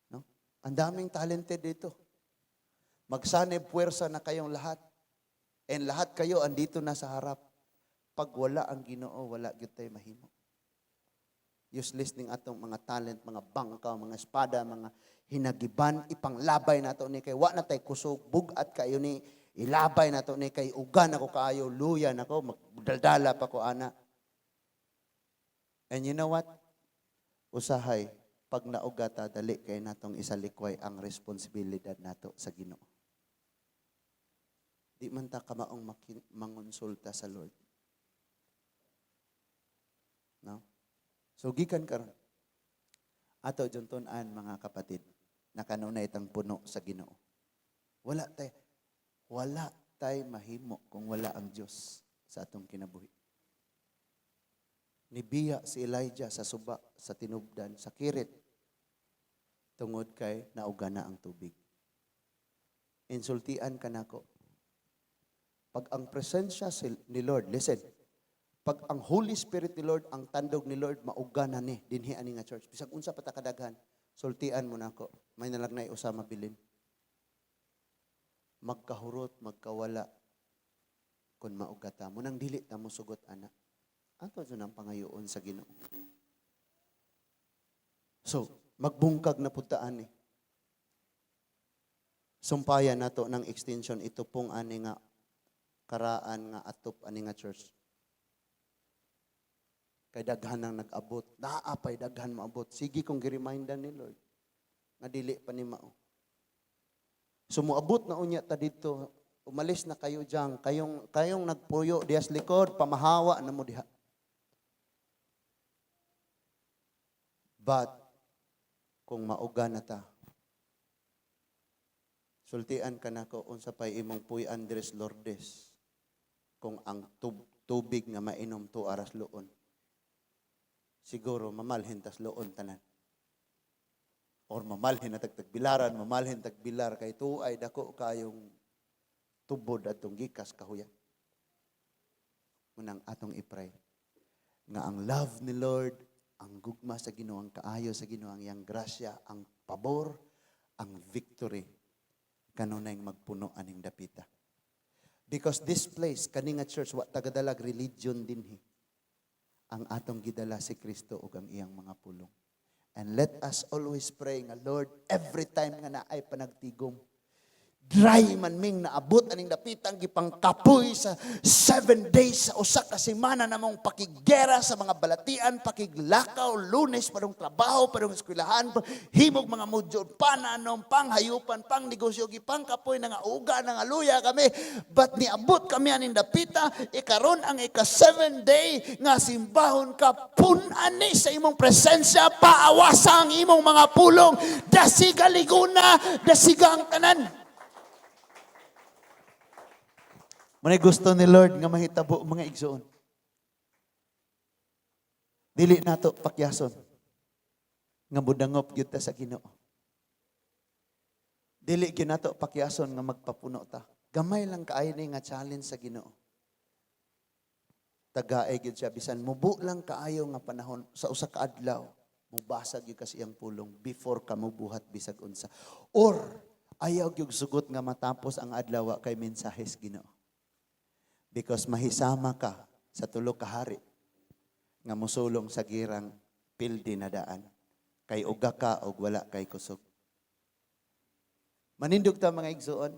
Speaker 2: No? Ang daming talented dito. Magsanib puwersa na kayong lahat. And lahat kayo andito na sa harap. Pag wala ang Ginoo, wala gyud tay mahimo. Useless ning atong mga talent, mga bangka, mga espada, mga hinagiban, ipanglabay nato ni kay wa na tay kusog, bug-at kayo ni ilabay nato ni kay ugan ako kaayo, luya nako, magdaldala pa ko ana. And you know what? Usahay, pag naugata, dali kay natong isalikway ang responsibilidad nato sa Ginoo. Di man ta kamaong mangonsulta sa Lord. No? So gikan karon.
Speaker 1: Ato jud tun-an, mga kapatid, na kanunay tang puno sa Ginoo. Wala tay mahimo kung wala ang Dios sa atong kinabuhi. Nibiya si Elijah sa suba, sa tinubdan, sa Kirit, tungod kay nauga na ang tubig. Insultian ka nako. Pag ang presensya ni Lord, listen, pag ang Holy Spirit ni Lord, ang tandog ni Lord, mauga na ni, dinhi ani nga church. Bisag unsa pa ta kadaghan, sultian mo nako, may nalagnay usa mabilin. Magkahurot, magkawala, kung mauga ta mo, nang dili ta mo sugot ana. Ato jud ang pangayoon sa Ginoo. So, magbungkag na pud ta ani. Sumpayan nato ng extension ito pong ani nga karaan nga atop ani nga church. Kay daghan nang nag-abot, naa pay daghan maabot. Sige kong gi-remindan ni Lord nga dili pa ni mao. So moabot na unya ta didto, umalis na kayo diyan, kayong nagpuyo diha sa likod, pamahawa na mo diha. But kung mauga na ta, sultian ka nako unsa pay imong puy Andres Lourdes kung ang tubig nga mainom to aras luon. Siguro mamalhin tas luon tanan. Or mamalhin na tagtagbilaran, mamalhin tagbilar kay tuay dako kayong tubod atong gikas kahuya. Unang atong i-pray nga ang love ni Lord, ang gugma sa Ginoo, ang kaayo sa Ginoo, ang iyang grasya, ang pabor, ang victory kanunay magpuno aning dapita. Because this place, kani nga church, wa tagadalag religion dinhi. Ang atong gidala si Kristo ug ang iyang mga pulong. And let us always pray nga, Lord, every time nga naay panagtigom, dry man ming naabot aning dapitang gipangkapoy sa 7 days sa usa ka semana namong pakigera sa mga balatian, pakiglakaw, Lunes padung trabaho, padung eskwelahan, himog mga mudyo, pananom, panghayupan, pang negosyo, gipangkapoy na nga uga na nga luya kami. But niabot kami aning dapita, ikaron ang ika 7 day nga simbahon ka, pun-an ni sa imong presensya, paawasa ang imong mga pulong, dasiga liguna, dasiga ang tanan. Manay gusto ni Lord nga mahitabo, mga igsoon. Dili nato pakyason nga budangop gyud ta sa Ginoo. Dili gyud nato pakyason nga magpapuno ta. Gamay lang kaayo ni nga challenge sa Ginoo. Tagae gyud siya bisan mubo lang kaayo nga panahon sa usa ka adlaw, mubasa gyud ka sa iyang pulong before ka mubuhat bisag unsa. Or ayaw gyud sugot nga matapos ang adlaw wa kay mensahes Ginoo. Because mahisama ka sa tulo ka hari nga mosulong sa girang pildi na daan. Kay uga ka og wala kay kusog. Manindog ta, mga igsoon.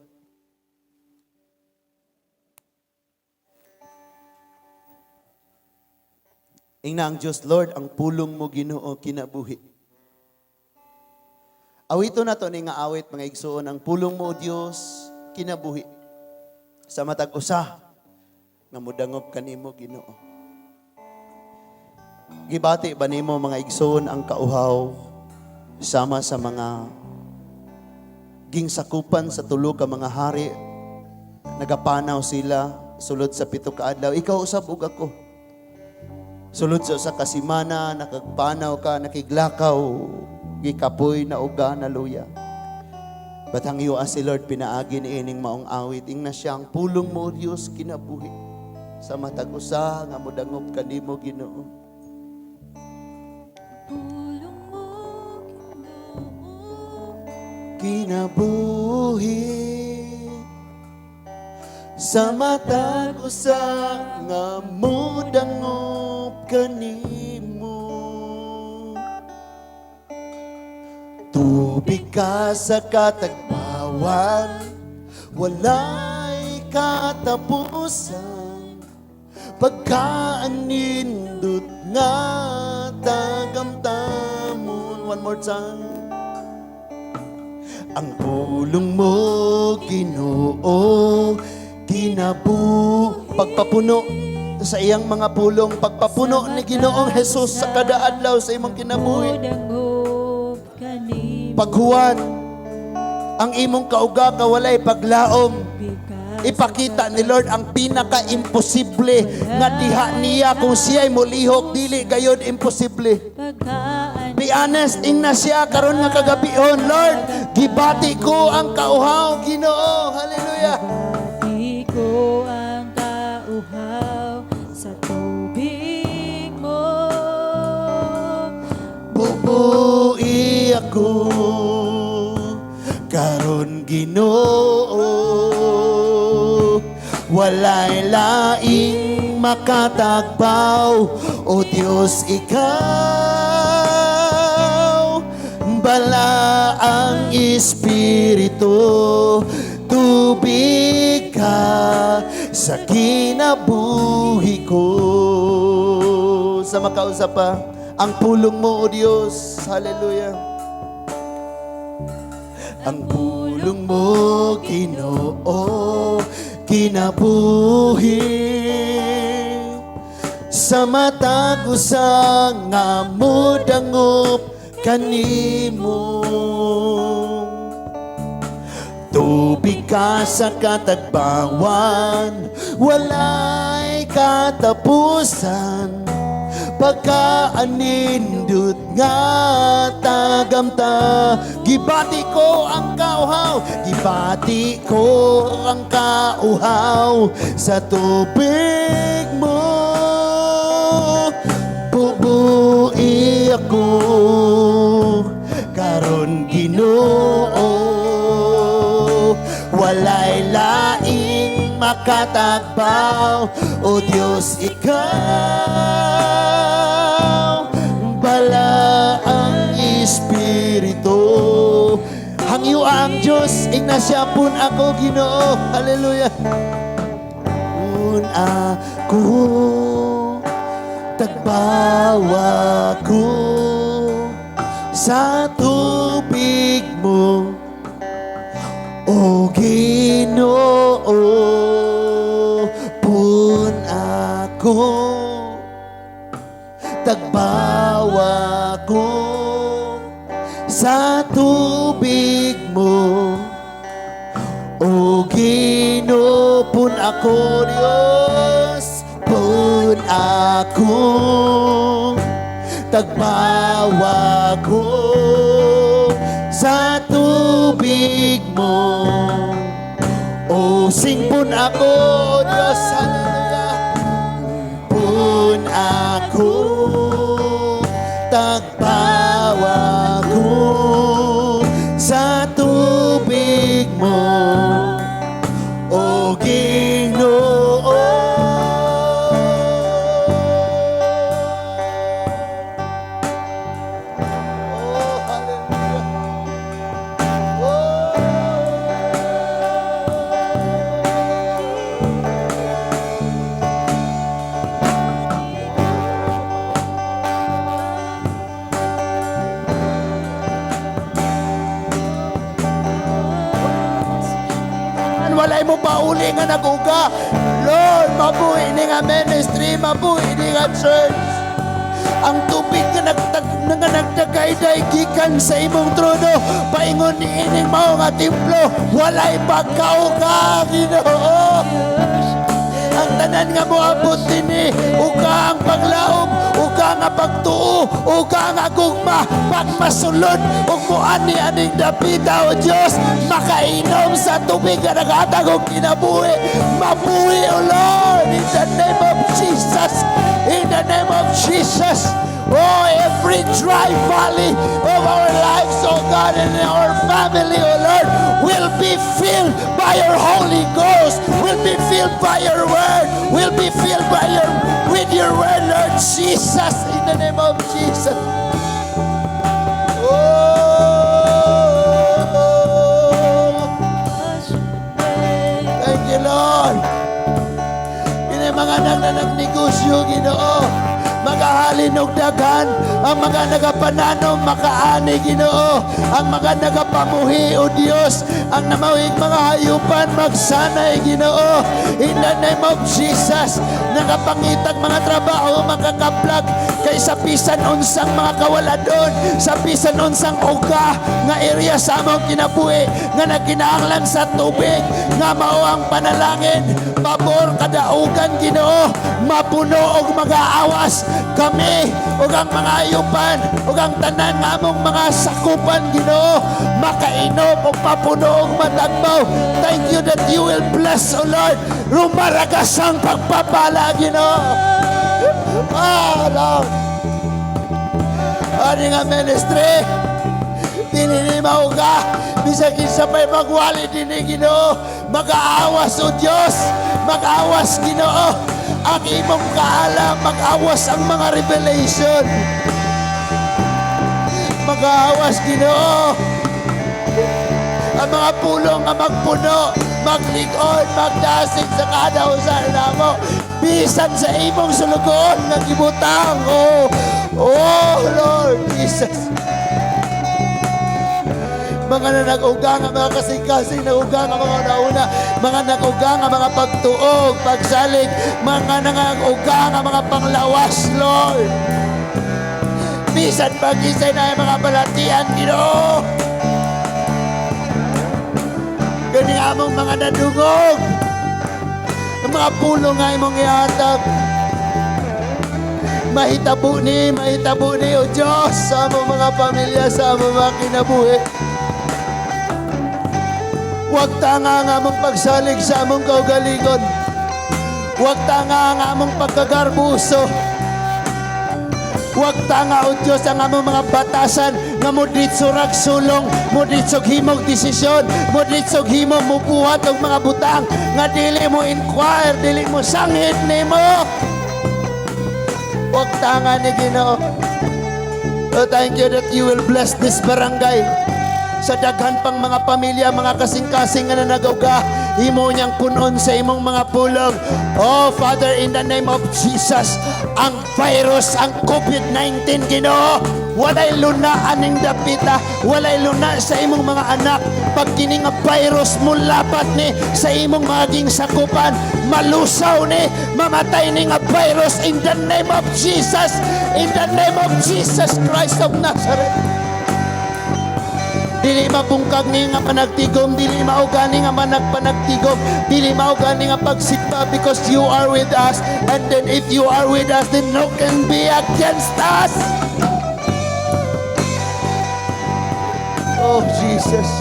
Speaker 1: Ingna ang Diyos, "Lord, ang pulong mo, Ginoo, kinabuhi." Awito na to ni nga awit, mga igsoon, "Ang pulong mo, Diyos, kinabuhi." Sa matag usa nga mudangop kanimo, Ginoo. Gibati ba nimo, mga igsoon, ang kauhaw sama sa mga gingsakupan sa tulo ka mga hari? Nagapanaw sila sulod sa 7 ka adlaw. Ikaw usab ug ako. Sulod sa usa ka semana, nakagpanaw ka, nakiglakaw, gikapoy na uga na luya. But ang si Lord pinaagi ni ining maong awit. Ingna siya, "Ang pulong mo, Diyos, kinabuhi." Sa matag usa nga modangop kanimo, Ginoo.
Speaker 3: Pulong mo, Ginoo,
Speaker 1: kinabuhi sa matag usa nga mudangop kanimo. Tubig ka sa katagbawan, walay katapusan, pagkaanindot nga tagamtamon. One more time. Ang pulong mo, Ginoo, kinabu pagpapuno sa iyang mga pulong, pagpapuno ni Ginoong Jesus sa kada adlaw sa imong kinabuhi.
Speaker 3: Mudangop. Kanimo.
Speaker 2: Paghuwat, ang imong kauga walay paglaom. Ipakita ni Lord ang pinaka-imposible nga diha niya kung siya'y mulihok, dili gayod imposible.
Speaker 3: Pagkaan.
Speaker 2: Be honest, ingna siya karon nga kagabihon, "Lord, gibati ko ang kauhaw, Ginoo." Hallelujah.
Speaker 3: Di ko ang kauhaw sa tubig mo.
Speaker 2: Bubui ako karon, Ginoo. Walay laing makatagbaw, O Dios, ikaw bala ang Espiritu. Tubig ka sa kinabuhi ko. Sa makausa pa, ang pulong mo, O Dios. Hallelujah. Ang pulong mo, Ginoo, kinabuhi sa matag usa nga mudangop kanimo. Tubig ka sa katagbawan, walay katapusan. Pagkaanindot nga tagamta. Gibati ko ang kauhaw, gibati ko ang kauhaw sa tubig mo. Bubui ako karon, Ginoo. Walay laing makatagbaw, O Dios, ikaw bala ang Espiritu. Hangyo ang Diyos, ingna siya, "Pun ako, Ginoo." Hallelujah. Pun ako, tagbawa ko sa tubig mo, O Ginoo. Pun ako, tagbawa ko sa tubig mo, O Ginoo. Pun ako, Diyos. Pun ako, tagbawa ko sa tubig mo. O singpun ako, Diyos. Hallelujah. Pun ako, tagbawa ko sa tubig mo, O Ginoo. Oh, hallelujah. Oh. Walay mo pauli nga naguga. Lord, mabuhi ni nga ministry, mabuhi ni nga church. Ang tubig nga nagdagayday gikan sa imong trono, paingon ni ining mao nga templo, walay pagkauga, Ginoo. Ang tanan nga moabot dinhi, uga ang paglaom, uga nga pagtuo, uga nga gugma, pagmasulod ug moani aning dapita, O Dios, makainom sa tubig nga naghatag og kinabuhi. Mabuhi, O Lord, in the name of Jesus. In the name of Jesus. Oh, every dry valley of our lives, oh God, and our family, oh Lord, will be filled by your Holy Ghost, will be filled by your word, will be filled by your with your word, Lord Jesus, in the name of Jesus. Oh, thank you, Lord. Kini mga anak na nagnegosyo, Ginoo. Magahalin og daghan. Ang mga nagapananom makaani, Ginoo. Ang mga nagapamuhi, O Dios, ang namawig mga hayupan magsanay, Ginoo. In the name of Jesus, nakapangitag mga trabaho makakaplag kay sa bisan unsang mga kawaladon, sa bisan unsang uga nga area sa among kinabuhi nga nagkinahanglan sa tubig, nga mao ang panalangin, pabor kadaugan, Ginoo, mapuno og mag-aawas kami ug ang mga hayupan ug ang tanan nga among mga sakupan, Ginoo, makainom og papuno og matagbaw. Thank you that you will bless, O Lord. Rumaragas ang pagpapala, Ginoo. Ah, Lord. Ani nga ministry, dili ni mauga, bisag kinsa pa'y magwali dinhi, Ginoo. Mag-aawas, O Dios, mag-awas, Ginoo. Ang imong kaalam, mag-awas ang mga revelation. Mag-aawas, Ginoo. Ang mga pulong nga magpuno, maglig-on, magdasig sa kada usa namo. Bisan sa imong sulugoon nga gibutang. Oh, Lord Jesus. Mga nanag-uga nga mga kasing-kasing, nag-uga nga mga una-una, mga nag-uga nga mga pagtuog, pagsalig, mga nangag-uga nga mga panglawas, Lord. Bisan pag-isay na mga balatian, Ginoo. Gani among mga nadungog, ang mga pulong nga imong ihatag. Mahitabo ni, O Diyos, sa among mga pamilya, sa among mga kinabuhi. Huwag tanga ang among pagsalig sa among kaugalingon. Huwag tanga ang among pagkagarbuso. Huwag tanga, O Diyos, ang among mga batasan nga moditsog sulong, moditsog himog desisyon, moditsog himog mubuhat og mga butang nga dili mo inquire, dili mo sanghid nimo. Huwag tanga ni, Ginoo. Oh, thank you that you will bless this barangay. Sa daghan pang mga pamilya, mga kasing-kasing nga nanagauga, imo niyang punon sa imong mga pulong. Oh, Father, in the name of Jesus, ang virus, ang COVID-19, Ginoo, walay luna aning dapita, walay luna sa imong mga anak. Pag kini nga virus mulapat ni sa imong maging sakupan, malusaw ni, mamatay ni nga virus in the name of Jesus, in the name of Jesus Christ of Nazareth. Dili mabungkag ni nga panagtigom, dili maugani nga managpanagtigom, dili maugani nga pagsigpa because you are with us. And then if you are with us, then no can be against us. Oh, Jesus.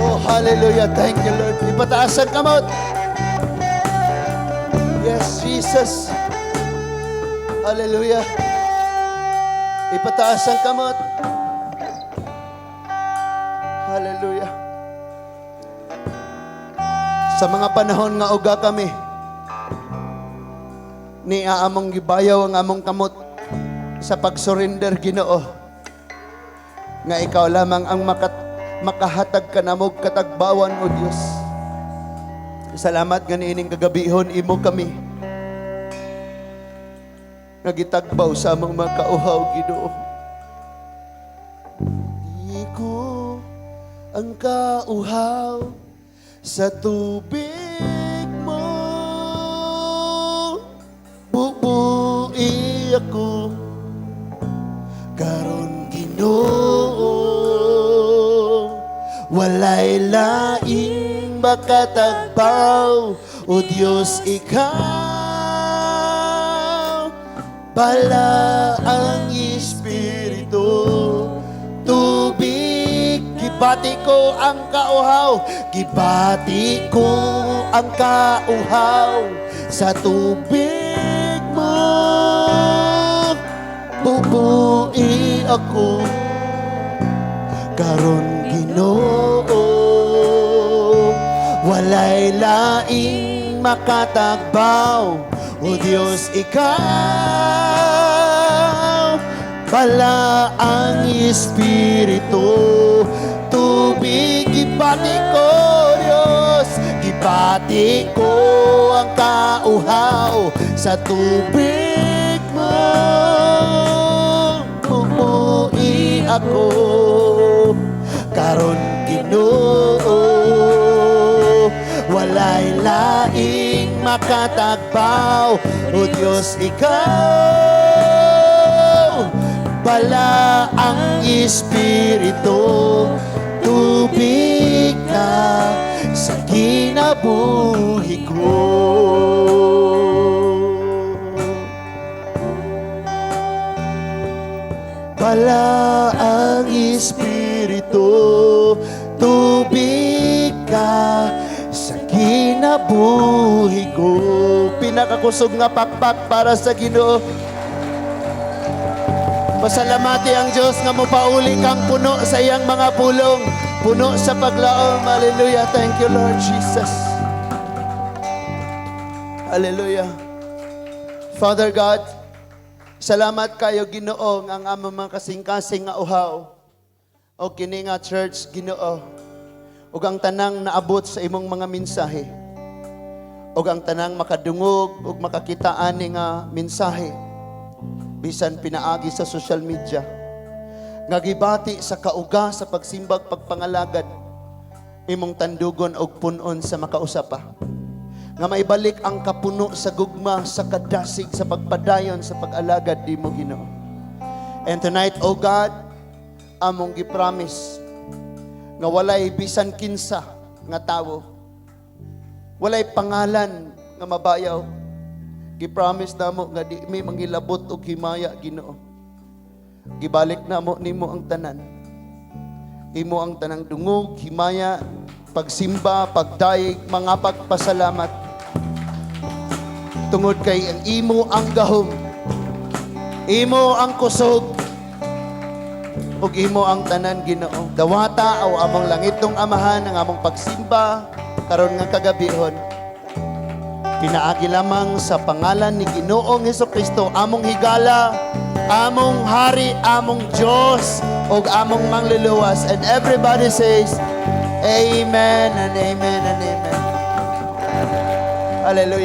Speaker 2: Oh, hallelujah. Thank you, Lord. Ipataas ang kamot. Yes, Jesus. Hallelujah. Ipataas ang kamot. Hallelujah. Sa mga panahon nga uga kami, ni among gibayaw ang among kamot sa pag-surrender, Ginoo. Nga ikaw lamang ang makahatag kanamog katagbawan, O Dios. Salamat nga niining kagabihon imo kami nga gitagbaw sa among mga kauhaw, Ginoo. Di ko ang kauhaw sa tubig mo. Bubui ako karon, Ginoo. Walay laing makatagbaw, O Diyos, ikaw. Bala ang Espiritu, tubig. Gibati ko ang kauhaw, gibati ko ang kauhaw sa tubig mo. Bubui ako karon, Ginoo. Walay laing makatagbaw, O Diyos, ikaw. Bala ang Espiritu, tubig. Gibati ko, Diyos. Gibati ko ang kauhaw sa tubig mo. Bumuhi ako karon, Ginoo. Walay laing makatagbaw. O Diyos, Ikaw bala ang Espiritu. Tubig ka sa kinabuhi ko. Bala ang Espiritu, tubig ka sa kinabuhi ko. Pinakakusog nga pakpak para sa Ginoo. Pasalamati ang Diyos nga mopauli kang puno sa iyang mga pulong, puno sa paglaom. Hallelujah. Thank you, Lord Jesus. Hallelujah. Father God, salamat kayo, Ginoo, nga ang among mga kasing-kasing nga uhaw o kini nga church, Ginoo, ug ang tanang naabot sa imong mga mensahe ug ang tanang makadungog ug makakita ani nga mensahe bisan pinaagi sa social media nga gibati sa kauga sa pagsimbag, pagpangalagad, imong tandugon og punon sa makausa pa nga maibalik ang kapuno sa gugma, sa kadasig, sa pagpadayon sa pag-alagad nimo, Ginoo. And tonight, O God, among gi-promise nga walay bisan kinsa nga tawo, walay pangalan nga mabayaw. Gi-promise namo nga di mi mangilabot og himaya, Ginoo. Gibalik namo nimo ang tanan. Imo ang tanang dungog, himaya, pagsimba, pagdayeg, mga pagpasalamat. Tungod kay ang imo ang gahom, imo ang kusog, ug imo ang tanan, Ginoo. Dawata aw among langitnong Amahan ang among pagsimba karon nga kagabihon. Pinaagi lamang sa pangalan ni Ginoong Kristo, among higala, among hari, among Diyos, ug among mangluluwas. And everybody says, "Amen and Amen and Amen." Hallelujah.